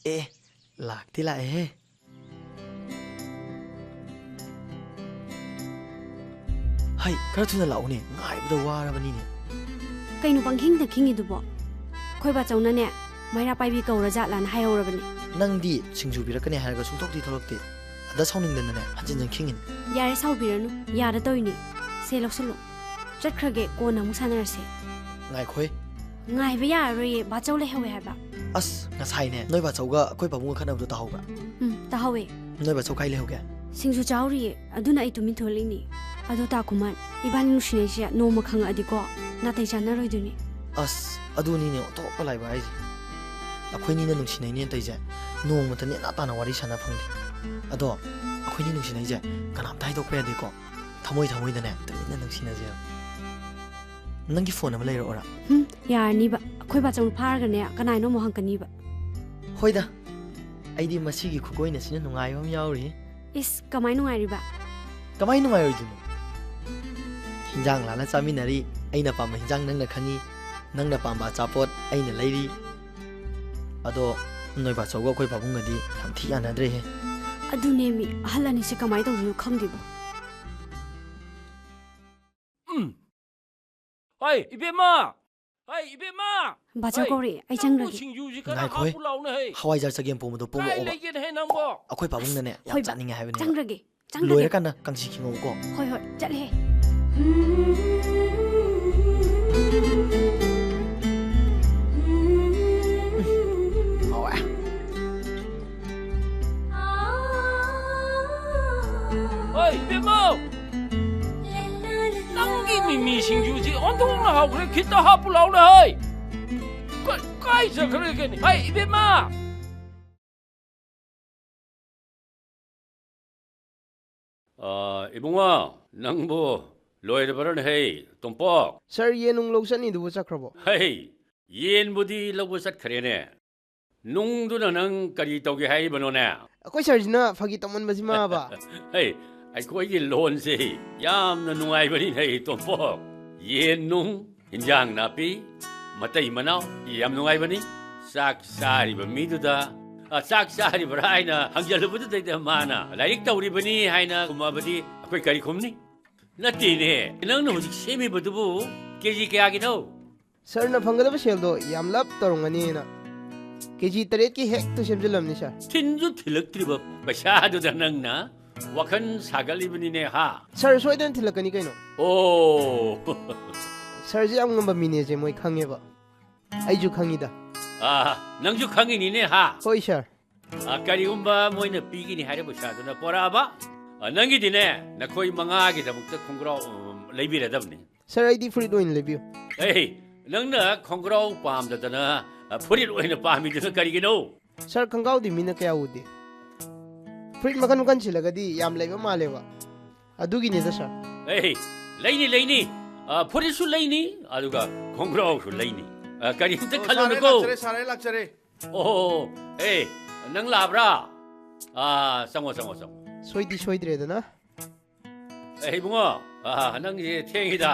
ꯑꯦ, ꯂꯥꯛꯇꯤ ꯂꯥꯛꯑꯦꯍꯦ꯫ ꯍꯩ, ꯈꯔ ꯊꯨꯅ ꯂꯥꯛꯎꯅꯦ, ꯉꯥꯏꯕꯗ ꯋꯥꯔꯕꯅꯤꯅꯦ꯫ ꯀꯩꯅꯣ ꯄꯪꯈꯤꯡꯗ ꯈꯤꯡꯉꯤꯗꯨꯕꯣ? ꯑꯩꯈꯣꯏ ꯕꯥꯆꯧꯅꯅꯦ, ꯃꯩꯔꯥ ꯄꯥꯏꯕꯤ ꯀꯧꯔꯖꯥꯠꯂꯥꯅ ꯍꯥꯏꯍꯧꯔꯕꯅꯦ꯫ ꯅꯪꯗꯤ ꯁꯤꯡꯖꯨ ꯄꯤꯔꯛꯀꯅꯤ ꯍꯥꯏꯔꯒ ꯁꯨꯡꯊꯣꯛꯇꯤ ꯊꯣꯛꯂꯛꯇꯦ꯫ ꯑꯗ ꯁꯥꯎꯅꯤꯡꯗꯅꯅꯦ ꯍꯟꯖꯤꯟ ꯍꯟꯖꯤꯟ ꯈꯤꯡꯉꯤꯅꯤ꯫ ꯌꯥꯔꯦ, ꯁꯥꯎꯕꯤꯔꯅꯨ꯫ ꯌꯥꯗ ꯇꯧꯔꯤꯅꯤ꯫ ꯁꯦ, ꯂꯧꯁꯜꯂꯣ꯫ ꯆꯠꯈ꯭ꯔꯒꯦ, ꯀꯣꯟꯅ ꯑꯃꯨꯛ ꯁꯥꯟꯅꯔꯁꯦ꯫ ꯉꯥꯏꯈꯣꯍꯦ꯫ ꯉꯥꯏꯕ ꯌꯥꯔꯔꯣꯏꯌꯦ, ꯕꯥꯆꯧ ꯂꯩꯍꯧꯋꯦ ꯍꯥꯏꯕ꯫ ꯑꯁ, ꯉꯁꯥꯏꯅꯦ ꯅꯣꯏ ꯕꯥꯆꯧꯒ ꯑꯩꯈꯣꯏ ꯄꯥꯕꯨꯡꯒ ꯈꯠꯅꯕꯗꯣ ꯇꯥꯍꯧꯕ꯭ꯔꯥ? ꯎꯝ, ꯇꯥꯍꯧꯋꯦ꯫ ꯅꯣꯏ ꯕꯥꯆꯧ ꯀꯥꯏ ꯂꯩꯍꯧꯒꯦ? ꯁꯤꯡꯖꯨ ꯆꯥꯍꯧꯔꯤꯌꯦ, ꯑꯗꯨꯅ ꯑꯩ ꯇꯨꯃꯤꯟ ꯊꯣꯛꯂꯛꯏꯅꯤ꯫ ꯑꯗꯣ ꯇꯥ ꯈꯨꯃꯟ, ꯏꯕꯥꯅꯤ ꯅꯨꯡꯁꯤꯅꯩꯁꯦ ꯅꯣꯡꯃ ꯈꯪꯉꯛꯑꯗꯤꯀꯣ, ꯅꯥꯇꯩ ꯆꯥꯟꯅꯔꯣꯏꯗꯣꯏꯅꯤ꯫ ꯑꯁ, ꯑꯗꯨꯅꯤꯅꯦ ꯑꯣꯟꯊꯣꯛꯄ ꯂꯥꯏꯕ ꯍꯥꯏꯁꯦ꯫ ꯑꯩꯈꯣꯏꯅꯤꯅ ꯅꯨꯡꯁꯤꯅꯩꯅꯦꯅ ꯇꯧꯔꯤꯁꯦ, ꯅꯣꯡꯃꯇ ꯅꯦꯅꯥ ꯇꯥꯅ ꯋꯥꯔꯤ ꯁꯥꯟꯅ ꯐꯪꯗꯦ꯫ ꯑꯗꯣ ꯑꯩꯈꯣꯏꯅꯤ ꯅꯨꯡꯁꯤꯅꯩꯁꯦ ꯀꯅꯥꯝꯇ ꯍꯥꯏꯗꯣꯛꯄ ꯌꯥꯗꯦꯀꯣ꯫ ꯊꯃꯣꯏ ꯊꯃꯣꯏꯗꯅꯦ ꯇꯨꯃꯤꯟꯅ ꯅꯨꯡꯁꯤꯅꯁꯦꯕ꯫ ꯅꯪꯒꯤ ꯐꯣꯟ ꯑꯃ ꯂꯩꯔꯛꯑꯣꯔꯥ? ꯎꯝ, ꯌꯥꯔꯅꯤꯕ꯫ ꯑꯩꯈꯣꯏ ꯕꯥꯆꯧꯅ ꯐꯥꯔꯒꯅꯦ ꯀꯅꯥꯏꯅꯣ ꯑꯃꯨꯛ ꯍꯪꯀꯅꯤꯕ꯫ ꯍꯣꯏꯗ, ꯑꯩꯗꯤ ꯃꯁꯤꯒꯤ ꯈꯨꯀꯣꯏꯅꯁꯤꯅ ꯅꯨꯡꯉꯥꯏꯕ ꯑꯃ ꯌꯥꯎꯔꯤ꯫ ꯏꯁ, ꯀꯃꯥꯏ ꯅꯨꯡꯉꯥꯏꯔꯤꯕ? ꯀꯃꯥꯏ ꯅꯨꯡꯉꯥꯏꯔꯣꯏꯗꯣꯏꯅꯣ? ꯍꯤꯟꯖꯥꯡ ꯂꯥꯜꯂ ꯆꯥꯃꯤꯟꯅꯔꯤ, ꯑꯩꯅ ꯄꯥꯝꯕ ꯍꯤꯟꯖꯥꯡ ꯅꯪꯅ ꯈꯪꯉꯤ, ꯅꯪꯅ ꯄꯥꯝꯕ ꯑꯆꯥꯄꯣꯠ ꯑꯩꯅ ꯂꯩꯔꯤ꯫ ꯑꯗꯣ ꯅꯣꯏ ꯕꯥꯆꯧꯒ ꯑꯩꯈꯣꯏ ꯄꯥꯕꯨꯡꯒꯗꯤ ꯌꯥꯝ ꯊꯤ ꯌꯥꯅꯗ꯭ꯔꯦꯍꯦ꯫ ꯑꯗꯨꯅꯦꯃꯤ, ꯑꯍꯜ ꯑꯅꯤꯁꯦ ꯀꯃꯥꯏ ꯇꯧꯗꯣꯏꯅꯣ ꯈꯪꯗꯦꯕ꯫ ꯎꯝ꯫ ꯍꯩ, ꯏꯕꯦꯝꯃ! ꯍꯩ, ꯏꯕꯦꯝꯃ! ꯕꯥꯆꯧ ꯍꯩ, ꯀꯧꯔꯛꯑꯦ, ꯑꯩ ꯅꯪꯕꯨ ꯆꯪꯈ꯭ꯔꯒꯦ꯫ ꯁꯤꯡꯖꯨꯁꯤ ꯈꯔ ꯉꯥꯏꯈꯣꯍꯦ꯫ ꯍꯥꯞꯄꯨ ꯂꯥꯎꯅꯦ, ꯍꯩ꯫ ꯍꯋꯥꯏꯖꯥꯔ ꯆꯒꯦꯝ ꯄꯣꯝꯕꯗꯣ ꯀꯥꯏ ꯄꯣꯝꯃꯛꯑꯣꯕ꯫ ꯂꯩꯒꯦꯅꯦ, ꯍꯩ, ꯅꯪꯕꯣ? ꯑꯩꯈꯣꯏ ꯄꯥꯕꯨꯡꯅꯅꯦ ꯌꯥꯝ ꯍꯣꯏꯕ, ꯆꯥꯅꯤꯡꯉꯦ ꯍꯥꯏꯕꯅꯦꯕ꯫ ꯆꯪꯈ꯭ꯔꯒꯦ, ꯆꯪꯈ꯭ꯔꯒꯦ꯫ ꯂꯣꯏꯔꯀꯥꯟꯗ ꯀꯥꯡꯁꯤ ꯈꯤꯡꯉꯛꯎꯀꯣ꯫ ꯍꯣꯏ, ꯍꯣꯏ, ꯆꯠꯂꯦ꯫ ꯍꯥꯎꯋꯦ꯫ ꯍꯣꯏ, ꯏꯕꯦꯝꯃ! ꯅꯪꯒꯤ ꯃꯤꯃꯤ ꯁꯤꯡꯖꯨꯁꯤ ꯑꯣꯟꯊꯣꯛꯅ ꯍꯥꯎꯈ꯭ꯔꯦ, ꯈꯤꯇ ꯍꯥꯞꯄꯨ ꯂꯥꯎꯅꯦ, ꯍꯩ! ꯀ-, ꯀꯥꯏ ꯆꯠꯈ꯭ꯔꯒꯦꯅꯦ? ꯍꯩ, ꯏꯕꯦꯝꯃ! ꯑ, ꯏꯕꯨꯡꯉꯣ, ꯅꯪꯕꯨ ꯂꯣꯏꯔꯕ꯭ꯔꯅꯦ, ꯍꯩ, ꯇꯣꯝꯄꯣꯛ? ꯁꯥꯔ, ꯌꯦꯟ ꯅꯨꯡ ꯂꯧ ꯆꯠꯅꯤꯗꯨꯕꯨ ꯆꯠꯈ꯭ꯔꯕꯣ? ꯍꯩ, ꯌꯦꯟꯕꯨꯗꯤ ꯂꯧꯕ ꯆꯠꯈ꯭ꯔꯦꯅꯦ꯫ ꯅꯨꯡꯗꯨꯅ ꯅꯪ ꯀꯔꯤ ꯇꯧꯒꯦ ꯍꯥꯏꯔꯤꯕꯅꯣꯅꯦ? ꯑꯩꯈꯣꯏ ꯁꯥꯔꯁꯤꯅ ꯐꯥꯒꯤ ꯇꯧꯃꯟꯕꯁꯤ ꯃꯥꯕ꯫ ꯍꯩ, ꯑꯩꯈꯣꯏꯒꯤ ꯂꯣꯟꯁꯦ ꯌꯥꯝꯅ ꯅꯨꯡꯉꯥꯏꯕꯅꯤꯅꯦ, ꯇꯣꯝꯄꯣꯛ꯫ ꯌꯦꯟ ꯅꯨꯡ, ꯏꯟꯖꯥꯡ ꯅꯥꯄꯤ, ꯃꯇꯩ ꯃꯅꯥꯎ, ꯌꯥꯝ ꯅꯨꯡꯉꯥꯏꯕꯅꯤ꯫ ꯆꯥꯛ ꯆꯥꯔꯤꯕ ꯃꯤꯗꯨꯗ, ꯑ, "ꯆꯥꯛ ꯆꯥꯔꯤꯕ꯭ꯔꯥ?" ꯍꯥꯏꯅ ꯍꯪꯖꯜꯂꯨꯕꯗꯨꯗꯩꯗ ꯃꯥꯅ "ꯂꯥꯏꯔꯤꯛ ꯇꯧꯔꯤꯕꯅꯤ" ꯍꯥꯏꯅ ꯈꯨꯝꯃꯕꯗꯤ ꯑꯩꯈꯣꯏ ꯀꯔꯤ ꯈꯨꯝꯅꯤ? ꯅꯠꯇꯦꯅꯦ, ꯅꯪꯅ ꯍꯧꯖꯤꯛ ꯁꯦꯝꯃꯤꯕꯗꯨꯕꯨ ꯀꯦ ꯖꯤ ꯀꯌꯥꯒꯤꯅꯣ? ꯁꯥꯔꯅ ꯐꯪꯒꯗꯕ ꯁꯦꯜꯗꯣ ꯌꯥꯝꯂꯞ ꯇꯧꯔꯝꯒꯅꯤꯅ꯫ ꯀꯦ ꯖꯤ ꯇꯔꯦꯠꯀꯤ ꯍꯦꯛꯇ ꯁꯦꯝꯖꯤꯜꯂꯝꯅꯤ, ꯁꯥꯔ꯫ ꯊꯤꯟꯁꯨ ꯊꯤꯜꯂꯛꯇ꯭ꯔꯤꯕ ꯄꯩꯁꯥꯗꯨꯗ ꯅꯪꯅ ꯋꯥꯈꯜ ꯁꯥꯒꯠꯂꯤꯕꯅꯤꯅꯦ, ꯍꯥ? ꯁꯥꯔ, ꯁꯣꯏꯗꯅ ꯊꯤꯜꯂꯛꯀꯅꯤ ꯀꯩꯅꯣ꯫ ꯑꯣ꯫ ꯁꯥꯔꯁꯦ ꯌꯥꯝ ꯉꯝꯕ ꯃꯤꯅꯦꯁꯦ ꯃꯣꯏ ꯈꯪꯉꯦꯕ꯫ ꯑꯩꯁꯨ ꯈꯪꯉꯤꯗ꯫ ꯑꯥ, ꯅꯪꯁꯨ ꯈꯪꯉꯤꯅꯤꯅꯦ, ꯍꯥ? ꯍꯣꯏ, ꯁꯥꯔ꯫ ꯑꯥ, ꯀꯔꯤꯒꯨꯝꯕ ꯃꯣꯏꯅ ꯄꯤꯒꯅꯤ ꯍꯥꯏꯔꯤꯕ ꯄꯩꯁꯥꯗꯨꯅ ꯄꯣꯔꯛꯑꯕ, ꯑꯥ, ꯅꯪꯒꯤꯗꯤꯅꯦ, ꯅꯈꯣꯏ ꯃꯉꯥꯒꯤꯗꯃꯛꯇ ꯈꯣꯡꯒ꯭ꯔꯥꯎ ꯑꯃꯃꯝ ꯂꯩꯕꯤꯔꯗꯕꯅꯤ꯫ ꯁꯥꯔ, ꯑꯩꯗꯤ ꯐꯨꯔꯤꯠ ꯑꯣꯏꯅ ꯂꯩꯕꯤꯌꯨ꯫ ꯑꯦ, ꯅꯪꯅ ꯈꯣꯡꯒ꯭ꯔꯥꯎ ꯄꯥꯝꯗꯗꯅ, ꯑꯥ, ꯐꯨꯔꯤꯠ ꯑꯣꯏꯅ ꯄꯥꯝꯃꯤꯗꯨꯅ ꯀꯔꯤꯒꯤꯅꯣ? ꯁꯥꯔ, ꯈꯣꯡꯒ꯭ꯔꯥꯎꯗꯤ ꯃꯤꯅ ꯀꯌꯥ ꯎꯗꯦ꯫ ꯐꯨꯔꯤꯠ ꯃꯈꯟ ꯃꯈꯟ ꯁꯤꯜꯂꯒꯗꯤ ꯌꯥꯝ ꯂꯩꯕ ꯃꯥꯜꯂꯦꯕ꯫ ꯑꯗꯨꯒꯤꯅꯤꯗ, ꯁꯥꯔ꯫ ꯑꯦ, ꯂꯩꯅꯤ, ꯂꯩꯅꯤ꯫ ꯑꯥ, ꯐꯨꯔꯤꯠꯁꯨ ꯂꯩꯅꯤ, ꯑꯗꯨꯒ ꯈꯣꯡꯒ꯭ꯔꯥꯎꯁꯨ ꯂꯩꯅꯤ꯫ ꯑꯥ, ꯀꯔꯤꯝꯇ ꯑꯣ, ꯈꯜꯂꯨꯅꯨꯀꯣ꯫ ꯁꯥꯔ, ꯑꯩ ꯂꯥꯛꯆꯔꯦ, ꯁꯥꯔ, ꯑꯩ ꯂꯥꯛꯆꯔꯦ꯫ ꯑꯣ, ꯑꯦ, ꯅꯪ ꯂꯥꯛꯑꯕ꯭ꯔꯥ? ꯑꯥ, ꯆꯪꯉꯣ, ꯆꯪꯉꯣ, ꯆꯪꯉꯣ꯫ ꯁꯣꯏꯗꯤ ꯁꯣꯏꯗ꯭ꯔꯦꯗꯅ꯫ ꯑꯦ, ꯏꯕꯨꯡꯉꯣ, ꯑꯥ, ꯅꯪꯁꯦ ꯊꯦꯡꯉꯤꯗ꯫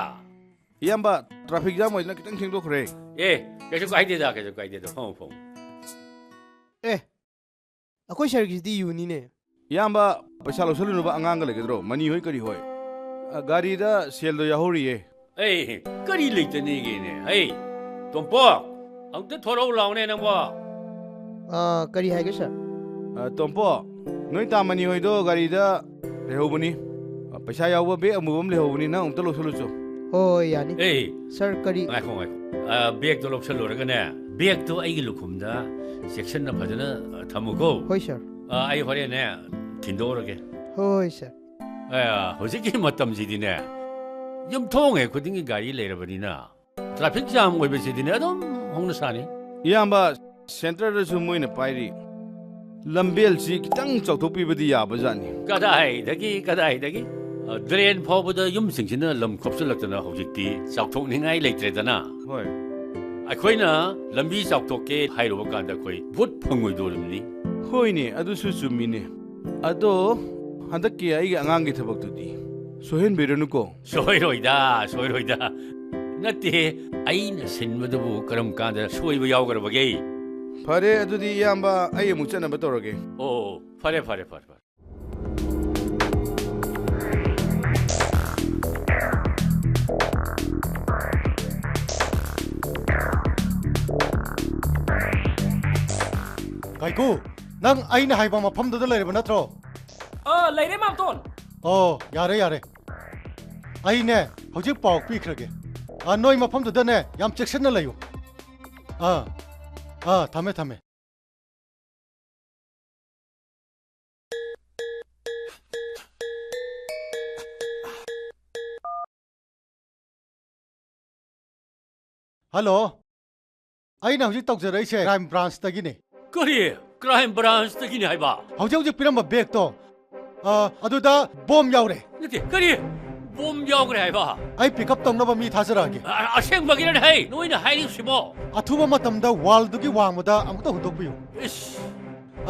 ꯏꯌꯥꯝꯕ, traffic jam ꯑꯣꯏꯗꯅ ꯈꯤꯇꯪ ꯊꯦꯡꯗꯣꯛꯈ꯭ꯔꯦ꯫ ꯑꯦ, ꯀꯩꯁꯨ ꯀꯥꯏꯗꯦꯗ, ꯀꯩꯁꯨ ꯀꯥꯏꯗꯦꯗ, ꯐꯝꯃꯣ, ꯐꯝꯃꯣ꯫ ꯑꯦ, ꯑꯩꯈꯣꯏ ꯁꯥꯔꯒꯤꯁꯤꯗꯤ ꯌꯨꯅꯤꯅꯦ꯫ ꯏꯌꯥꯝꯕ, ꯄꯩꯁꯥ ꯂꯧꯁꯜꯂꯨꯅꯕ ꯑꯉꯥꯡꯒ ꯂꯩꯒꯗ꯭ꯔꯣ? ꯃꯅꯤ ꯍꯣꯏ ꯀꯔꯤ ꯍꯣꯏ? ꯑ, ꯒꯥꯔꯤꯗ ꯁꯦꯜꯗꯣ ꯌꯥꯎꯍꯧꯔꯤꯌꯦ꯫ ꯑꯩ ꯀꯔꯤ ꯂꯩꯇꯅꯤꯒꯦꯅꯦ? ꯍꯩ, ꯇꯣꯝꯄꯣꯛ, ꯑꯃꯨꯛꯇ ꯊꯣꯔꯛꯎ ꯂꯥꯎꯅꯦ ꯅꯪꯕꯣ꯫ ꯑ, ꯀꯔꯤ ꯍꯥꯏꯒꯦ, ꯁꯥꯔ? ꯑ, ꯇꯣꯝꯄꯣꯛ, ꯅꯣꯏ ꯇꯥ ꯃꯅꯤ ꯍꯣꯏꯗꯣ ꯒꯥꯔꯤꯗ ꯂꯩꯍꯧꯕꯅꯤ꯫ ꯑ, ꯄꯩꯁꯥ ꯌꯥꯎꯕ bag ꯑꯃꯨꯕ ꯑꯃ ꯂꯩꯍꯧꯕꯅꯤ, ꯅꯪ ꯑꯃꯨꯛꯇ ꯂꯧꯁꯜꯂꯨꯆꯣ꯫ ꯍꯣꯏ, ꯌꯥꯅꯤ꯫ ꯑꯦ, ꯁꯥꯔ, ꯀꯔꯤ? ꯉꯥꯏꯈꯣ, ꯉꯥꯏꯈꯣ꯫ ꯑ, bagꯇꯣ ꯂꯧꯁꯜꯂꯨꯔꯒꯅꯦ, bagꯇꯣ ꯑꯩꯒꯤ ꯂꯨꯈꯨꯝꯗ ꯆꯦꯛꯁꯤꯟꯅ ꯐꯖꯅ, ꯑ, ꯊꯝꯃꯨꯀꯣ꯫ ꯍꯣꯏ, ꯁꯥꯔ꯫ ꯑ, ꯑꯩ ꯍꯣꯔꯦꯟꯅꯦ ꯊꯤꯟꯗꯣꯛꯎꯔꯒꯦ꯫ ꯍꯣꯏ, ꯁꯥꯔ꯫ ꯑ, ꯍꯧꯖꯤꯛꯀꯤ ꯃꯇꯝꯁꯤꯗꯤꯅꯦ, ꯌꯨꯝꯊꯣꯡ ꯍꯦꯛ ꯈꯨꯗꯤꯡꯒꯤ ꯒꯥꯔꯤ ꯂꯩꯔꯕꯅꯤꯅ, traffic jam ꯑꯣꯏꯕꯁꯤꯗꯤꯅꯦ ꯑꯗꯨꯝ ꯍꯧꯅ ꯁꯥꯅꯤ꯫ ꯏꯌꯥꯝꯕ, centreꯗꯁꯨ ꯃꯣꯏꯅ ꯄꯥꯏꯔꯤ꯫ ꯂꯝꯕꯦꯜꯁꯤ ꯈꯤꯇꯪ ꯆꯥꯎꯊꯣꯛꯄꯤꯕꯗꯤ ꯌꯥꯕꯖꯥꯠꯅꯤ꯫ ꯀꯗꯥꯏꯗꯒꯤ, ꯀꯗꯥꯏꯗꯒꯤ? ꯑ, drain ꯐꯥꯎꯕꯗ ꯌꯨꯝꯁꯤꯡꯁꯤꯅ ꯂꯝ ꯈꯣꯞꯆꯤꯜꯂꯛꯇꯅ ꯍꯧꯖꯤꯛꯇꯤ ꯆꯥꯎꯊꯣꯛꯅꯤꯡꯉꯥꯏ ꯂꯩꯇ꯭ꯔꯦꯗꯅ꯫ ꯍꯣꯏ꯫ ꯑꯩꯈꯣꯏꯅ ꯂꯝꯕꯤ ꯆꯥꯎꯊꯣꯛꯀꯦ ꯍꯥꯏꯔꯨꯕ ꯀꯥꯟꯗ ꯑꯩꯈꯣꯏ vote ꯐꯪꯉꯣꯏꯗꯣꯔꯤꯕꯅꯤ꯫ ꯍꯣꯏꯅꯦ, ꯑꯗꯨꯁꯨ ꯆꯨꯝꯃꯤꯅꯦ꯫ ꯑꯗꯣ ꯍꯟꯗꯛꯀꯤ ꯑꯩꯒꯤ ꯑꯉꯥꯡꯒꯤ ꯊꯕꯛꯇꯨꯗꯤ ꯁꯣꯏꯍꯟꯕꯤꯔꯅꯨꯀꯣ꯫ ꯁꯣꯏꯔꯣꯏꯗ, ꯁꯣꯏꯔꯣꯏꯗ꯫ ꯅꯠꯇꯦ, ꯑꯩꯅ ꯁꯤꯟꯕꯗꯨꯕꯨ ꯀꯔꯝ ꯀꯥꯟꯗ ꯁꯣꯏꯕ ꯌꯥꯎꯈ꯭ꯔꯕꯒꯦ? ꯐꯔꯦ, ꯑꯗꯨꯗꯤ ꯏꯌꯥꯝꯕ, ꯑꯩ ꯑꯃꯨꯛ ꯆꯠꯅꯕ ꯇꯧꯔꯒꯦ꯫ ꯑꯣ, ꯐꯔꯦ, ꯐꯔꯦ, ꯐꯔꯦ, ꯐꯔꯦ꯫ ꯀꯥꯏꯀꯨ, ꯅꯪ ꯑꯩꯅ ꯍꯥꯏꯕ ꯃꯐꯝꯗꯨꯗ ꯂꯩꯔꯕ ꯅꯠꯇ꯭ꯔꯣ? ꯑꯥ, ꯂꯩꯔꯦ, ꯃꯥꯝꯇꯣꯟ꯫ ꯑꯣ, ꯌꯥꯔꯦ, ꯌꯥꯔꯦ꯫ ꯑꯩꯅꯦ, ꯍꯧꯖꯤꯛ ꯄꯥꯎ ꯄꯤꯈ꯭ꯔꯒꯦ꯫ ꯑꯥ, ꯅꯣꯏ ꯃꯐꯝꯗꯨꯗꯅꯦ, ꯌꯥꯝ ꯆꯦꯛꯁꯤꯟꯅ ꯂꯩꯌꯨ꯫ ꯑꯥ, ꯑꯥ, ꯊꯝꯃꯦ, ꯊꯝꯃꯦ꯫ ꯍꯜꯂꯣ, ꯑꯩꯅ ꯍꯧꯖꯤꯛ ꯇꯧꯖꯔꯛꯏꯁꯦ ꯀ꯭ꯔꯥꯏꯝ ꯕ꯭ꯔꯥꯟꯁꯇꯒꯤꯅꯦ꯫ ꯀꯔꯤ? ꯀ꯭ꯔꯥꯏꯝ ꯕ꯭ꯔꯥꯟꯁꯇꯒꯤꯅꯦ ꯍꯥꯏꯕ? ꯍꯧꯖꯤꯛ ꯍꯧꯖꯤꯛ ꯄꯤꯔꯝꯕ ꯕꯦꯒꯇꯣ, ꯑ, ꯑꯗꯨꯗ ꯕꯣꯝ ꯌꯥꯎꯔꯦ꯫ ꯅꯠꯇꯦ, ꯀꯔꯤ? ꯕꯣꯝ ꯌꯥꯎꯈ꯭ꯔꯦ ꯍꯥꯏꯕ? ꯑꯩ ꯄꯤꯛ ꯑꯞ ꯇꯧꯅꯕ ꯃꯤ ꯊꯥꯖꯔꯛꯑꯒꯦ꯫ ꯑ-, ꯑꯁꯦꯡꯕꯒꯤꯔꯅꯦ ꯍꯩ, ꯅꯣꯏꯅ ꯍꯥꯏꯔꯤꯕꯁꯤꯕꯣ? ꯑꯊꯨꯕ ꯃꯇꯝꯗ ꯋꯥꯜꯗꯨꯒꯤ ꯋꯥꯡꯃꯗ ꯑꯃꯨꯛꯇ ꯍꯨꯟꯗꯣꯛꯄꯤꯌꯨ꯫ ꯏꯁ!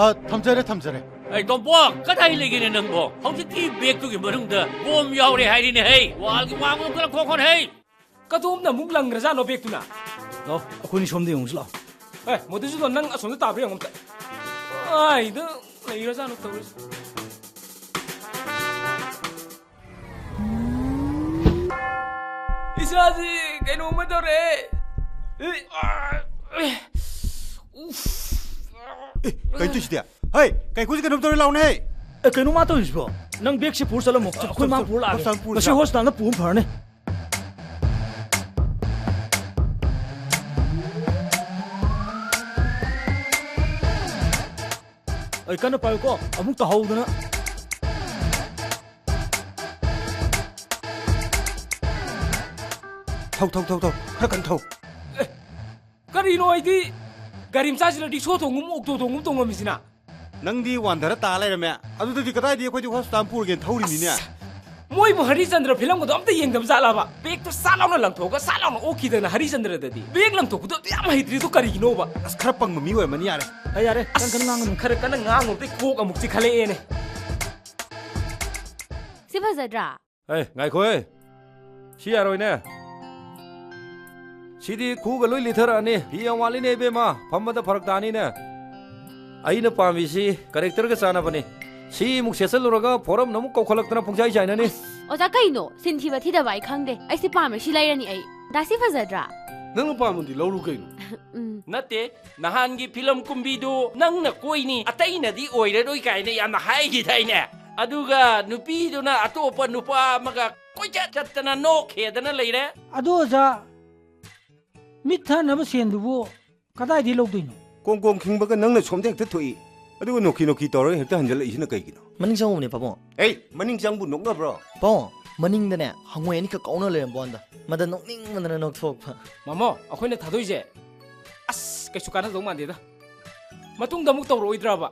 ꯑ, ꯊꯝꯖꯔꯦ, ꯊꯝꯖꯔꯦ꯫ ꯑꯩ ꯇꯣꯝꯄꯣꯛ, ꯀꯗꯥꯏ ꯂꯩꯒꯦꯅꯦ ꯅꯪꯕꯣ? ꯍꯧꯖꯤꯛꯇꯤ ꯕꯦꯒꯇꯨꯒꯤ ꯃꯅꯨꯡꯗ ꯕꯣꯝ ꯌꯥꯎꯔꯦ ꯍꯥꯏꯔꯤꯅꯦ ꯍꯩ꯫ ꯋꯥꯜꯒꯤ ꯋꯥꯡꯃꯗ ꯈꯔ ꯈꯣꯡꯈꯣꯟ ꯍꯩ꯫ ꯀꯗꯣꯝꯗ ꯑꯃꯨꯛ ꯂꯪꯈ꯭ꯔꯖꯥꯠꯅꯣ ꯕꯦꯒꯇꯨꯅ? ꯂꯥꯎ, ꯑꯩꯈꯣꯏꯅꯤ ꯁꯣꯝꯗ ꯌꯦꯡꯉꯨꯁꯤ ꯂꯥꯎ꯫ ꯑꯦ, ꯃꯗꯨꯁꯨꯗꯣ, ꯅꯪ ꯑꯁꯣꯝꯗ ꯇꯥꯕ꯭ꯔꯥ ꯌꯦꯡꯉꯨ ꯑꯝꯇ꯫ ꯑꯥꯏꯗ ꯂꯩꯔꯖꯥꯠꯅꯣ ꯇꯧꯔꯤꯁꯦ꯫ ꯏꯁꯥꯁꯤ ꯀꯩꯅꯣꯝꯃ ꯇꯧꯔꯦ꯫ ꯑꯦ, ꯀꯩꯅꯣ ꯇꯧꯔꯤꯁꯤꯗꯤ? ꯍꯩ, ꯀꯩꯀꯨꯁꯤ ꯀꯩꯅꯣꯝ ꯇꯧꯔꯦ ꯂꯥꯎꯅꯦ꯫ ꯑꯦ, ꯀꯩꯅꯣ ꯃꯥ ꯇꯧꯔꯤꯁꯤꯕꯣ? ꯅꯪ ꯕꯦꯒꯁꯤ ꯄꯨꯔ ꯆꯠꯂꯝꯃꯣ꯫ ꯑꯩꯈꯣꯏ ꯃꯥ ꯄꯨꯔ ꯂꯥꯛꯑꯒꯦ꯫ ꯍꯣꯁꯄꯤꯇꯥꯜ ꯄꯨꯔ ꯉꯁꯤ ꯆꯠ- ꯍꯣꯁꯄꯤꯇꯥꯜꯗ ꯄꯨꯕ ꯐꯔꯅꯤ꯫ ꯑꯩ ꯀꯟꯅ ꯄꯥꯏꯌꯨꯀꯣ, ꯑꯃꯨꯛ ꯇꯥꯍꯧꯗꯅ꯫ ꯊꯧ, ꯊꯧ, ꯊꯧ, ꯊꯧ꯫ ꯈꯔ ꯀꯟꯅ ꯊꯧ꯫ ꯑꯦ, ꯀꯔꯤꯅꯣ ꯑꯩꯗꯤ ꯒꯥꯔꯤ ꯃꯆꯥꯁꯤꯅ ꯔꯤꯛꯁꯣ ꯊꯣꯡꯒꯨꯝ, ꯑꯣꯛꯇꯣ ꯊꯣꯡꯒꯨꯝ ꯇꯣꯡꯉꯝꯃꯤꯁꯤꯅ? ꯅꯪꯗꯤ ꯋꯥꯟꯊꯔ ꯇꯥ ꯂꯩꯔꯝꯃꯦ꯫ ꯑꯗꯨꯗꯗꯤ ꯀꯗꯥꯏꯗꯒꯤ ꯑꯩꯈꯣꯏꯗꯤ ꯍꯣꯁꯄꯤꯇꯥꯜ ꯄꯨꯔꯒꯦꯅ ꯊꯧꯔꯤꯃꯤꯅꯦ꯫ ꯑꯁ, ꯃꯣꯏꯕꯨ ꯍꯔꯤꯆꯟꯗ꯭ꯔ ꯐꯤꯂꯝꯒꯗꯣ ꯑꯝꯇ ꯌꯦꯡꯗꯕ ꯖꯥꯠꯂꯕ? ꯕꯦꯒꯇꯣ ꯁꯠ ꯂꯥꯎꯅ ꯂꯪꯊꯣꯛꯑꯒ ꯁꯠ ꯂꯥꯎꯅ ꯑꯣꯛꯈꯤꯗꯅ ꯍꯔꯤꯆꯟꯗ꯭ꯔꯗꯗꯤ꯫ ꯕꯦꯒ ꯂꯪꯊꯣꯛꯄꯗꯣ ꯑꯗꯨ ꯌꯥꯝ ꯍꯩꯇ꯭ꯔꯤꯗꯣ ꯀꯔꯤꯒꯤꯅꯣꯕ? ꯑꯁ, ꯈꯔ ꯄꯪꯕ ꯃꯤ ꯑꯣꯏꯔꯝꯃꯅꯤ ꯌꯥꯔꯦ꯫ ꯑꯩ ꯌꯥꯔꯦ, ꯀꯟ ꯀꯟ ꯉꯥꯡꯒꯅꯨ꯫ ꯈꯔ ꯀꯟꯅ ꯉꯥꯡꯉꯨꯕꯗꯩ ꯀꯣꯛ ꯑꯃꯨꯛ ꯆꯤꯛꯈꯠꯂꯛꯑꯦꯅꯦ꯫ ꯁꯤ ꯐꯖꯗ꯭ꯔꯥ? ꯑꯦ, ꯉꯥꯏꯈꯣꯍꯦ꯫ ꯁꯤ ꯌꯥꯔꯣꯏꯅꯦ꯫ ꯁꯤꯗꯤ ꯈꯨꯒ ꯂꯣꯏ ꯂꯤꯊꯔꯛꯑꯅꯤ꯫ ꯐꯤ ꯌꯥꯝ ꯋꯥꯠꯂꯤꯅꯦ ꯏꯕꯦꯝꯃ꯫ ꯐꯝꯕꯗ ꯐꯔꯛ ꯇꯥꯅꯤꯅꯦ꯫ ꯑꯩꯅ ꯄꯥꯝꯃꯤꯁꯤ ꯀꯦꯔꯦꯛꯇꯔꯒ ꯆꯥꯟꯅꯕꯅꯤ꯫ ꯁꯤ ꯑꯃꯨꯛ ꯁꯦꯠꯆꯜꯂꯨꯔꯒ ꯐꯣꯔꯝꯅ ꯑꯃꯨꯛ ꯀꯧꯈꯠꯂꯛꯇꯅ ꯄꯨꯡꯆꯥꯏ ꯆꯥꯏꯅꯅꯤ꯫ ꯑꯁ, ꯑꯣꯖꯥ ꯀꯩꯅꯣ? ꯁꯤꯟ ꯊꯤꯕ ꯊꯤꯗꯕ ꯑꯩ ꯈꯪꯗꯦ꯫ ꯑꯩ ꯁꯤ ꯄꯥꯝꯃꯦ, ꯁꯤ ꯂꯩꯔꯅꯤ ꯑꯩ꯫ ꯗꯥ ꯁꯤ ꯐꯖꯗ꯭ꯔꯥ? ꯅꯪꯅ ꯄꯥꯝꯃꯗꯤ ꯂꯧꯔꯨ ꯀꯩꯅꯣ꯫ ꯎꯝ꯫ ꯅꯠꯇꯦ, ꯅꯍꯥꯟꯒꯤ ꯐꯤꯂꯝ ꯀꯨꯝꯕꯤꯗꯨ ꯅꯪꯅ ꯀꯣꯏꯅꯤ, ꯑꯇꯩꯅꯗꯤ ꯑꯣꯏꯔꯔꯣꯏ ꯀꯥꯏꯅ ꯌꯥꯝꯅ ꯍꯥꯏꯈꯤꯗꯥꯏꯅꯦ? ꯑꯗꯨꯒ ꯅꯨꯄꯤꯗꯨꯅ ꯑꯇꯣꯞꯄ ꯅꯨꯄꯥ ꯑꯃꯒ ꯀꯣꯏꯆꯠ ꯆꯠꯇꯅ ꯅꯣꯛꯈꯦꯗꯅ ꯂꯩꯔꯦ꯫ ꯑꯗꯣ ꯑꯣꯖꯥ, ꯃꯤꯠ ꯊꯛꯅꯕ ꯁꯦꯟꯗꯨꯕꯨ ꯀꯗꯥꯏꯗꯒꯤ ꯂꯧꯗꯣꯏꯅꯣ? ꯀꯣꯡ ꯀꯣꯡ ꯈꯤꯡꯕꯒ ꯅꯪꯅ ꯁꯣꯝꯗ ꯍꯦꯛꯇ ꯊꯣꯛꯏ, ꯑꯗꯨꯒ ꯅꯣꯛꯈꯤ ꯅꯣꯛꯈꯤ ꯇꯧꯔꯒ ꯍꯦꯛꯇ ꯍꯟꯖꯜꯂꯛꯏꯁꯤꯅ ꯀꯩꯒꯤꯅꯣ? ꯃꯅꯤꯡ ꯆꯪꯉꯨꯕꯅꯦ ꯄꯥꯕꯨꯡ꯫ ꯑꯩ ꯃꯅꯤꯡ ꯆꯪꯕꯨ ꯅꯣꯛꯅꯕ꯭ꯔꯣ? ꯄꯥꯕꯨꯡ, ꯃꯅꯤꯡꯗꯅꯦ ꯍꯪꯉꯣꯏ ꯑꯅꯤꯈꯛ ꯀꯥꯎꯅ ꯂꯩꯔꯝꯕ ꯋꯥꯅꯤꯗ꯫ ꯃꯗ ꯅꯣꯛꯅꯤꯡꯃꯟꯗꯅ ꯅꯣꯛꯊꯣꯛꯄ꯫ ꯃꯥꯃꯣ, ꯑꯩꯈꯣꯏꯅ ꯊꯥꯗꯣꯛꯏꯁꯦ ꯑꯁ ꯀꯩꯁꯨ ꯀꯥꯟꯅꯗꯧ ꯃꯥꯟꯗꯦꯗ꯫ ꯃꯇꯨꯡꯗ ꯑꯃꯨꯛ ꯇꯧꯔꯛꯑꯣꯏꯗ꯭ꯔꯕ?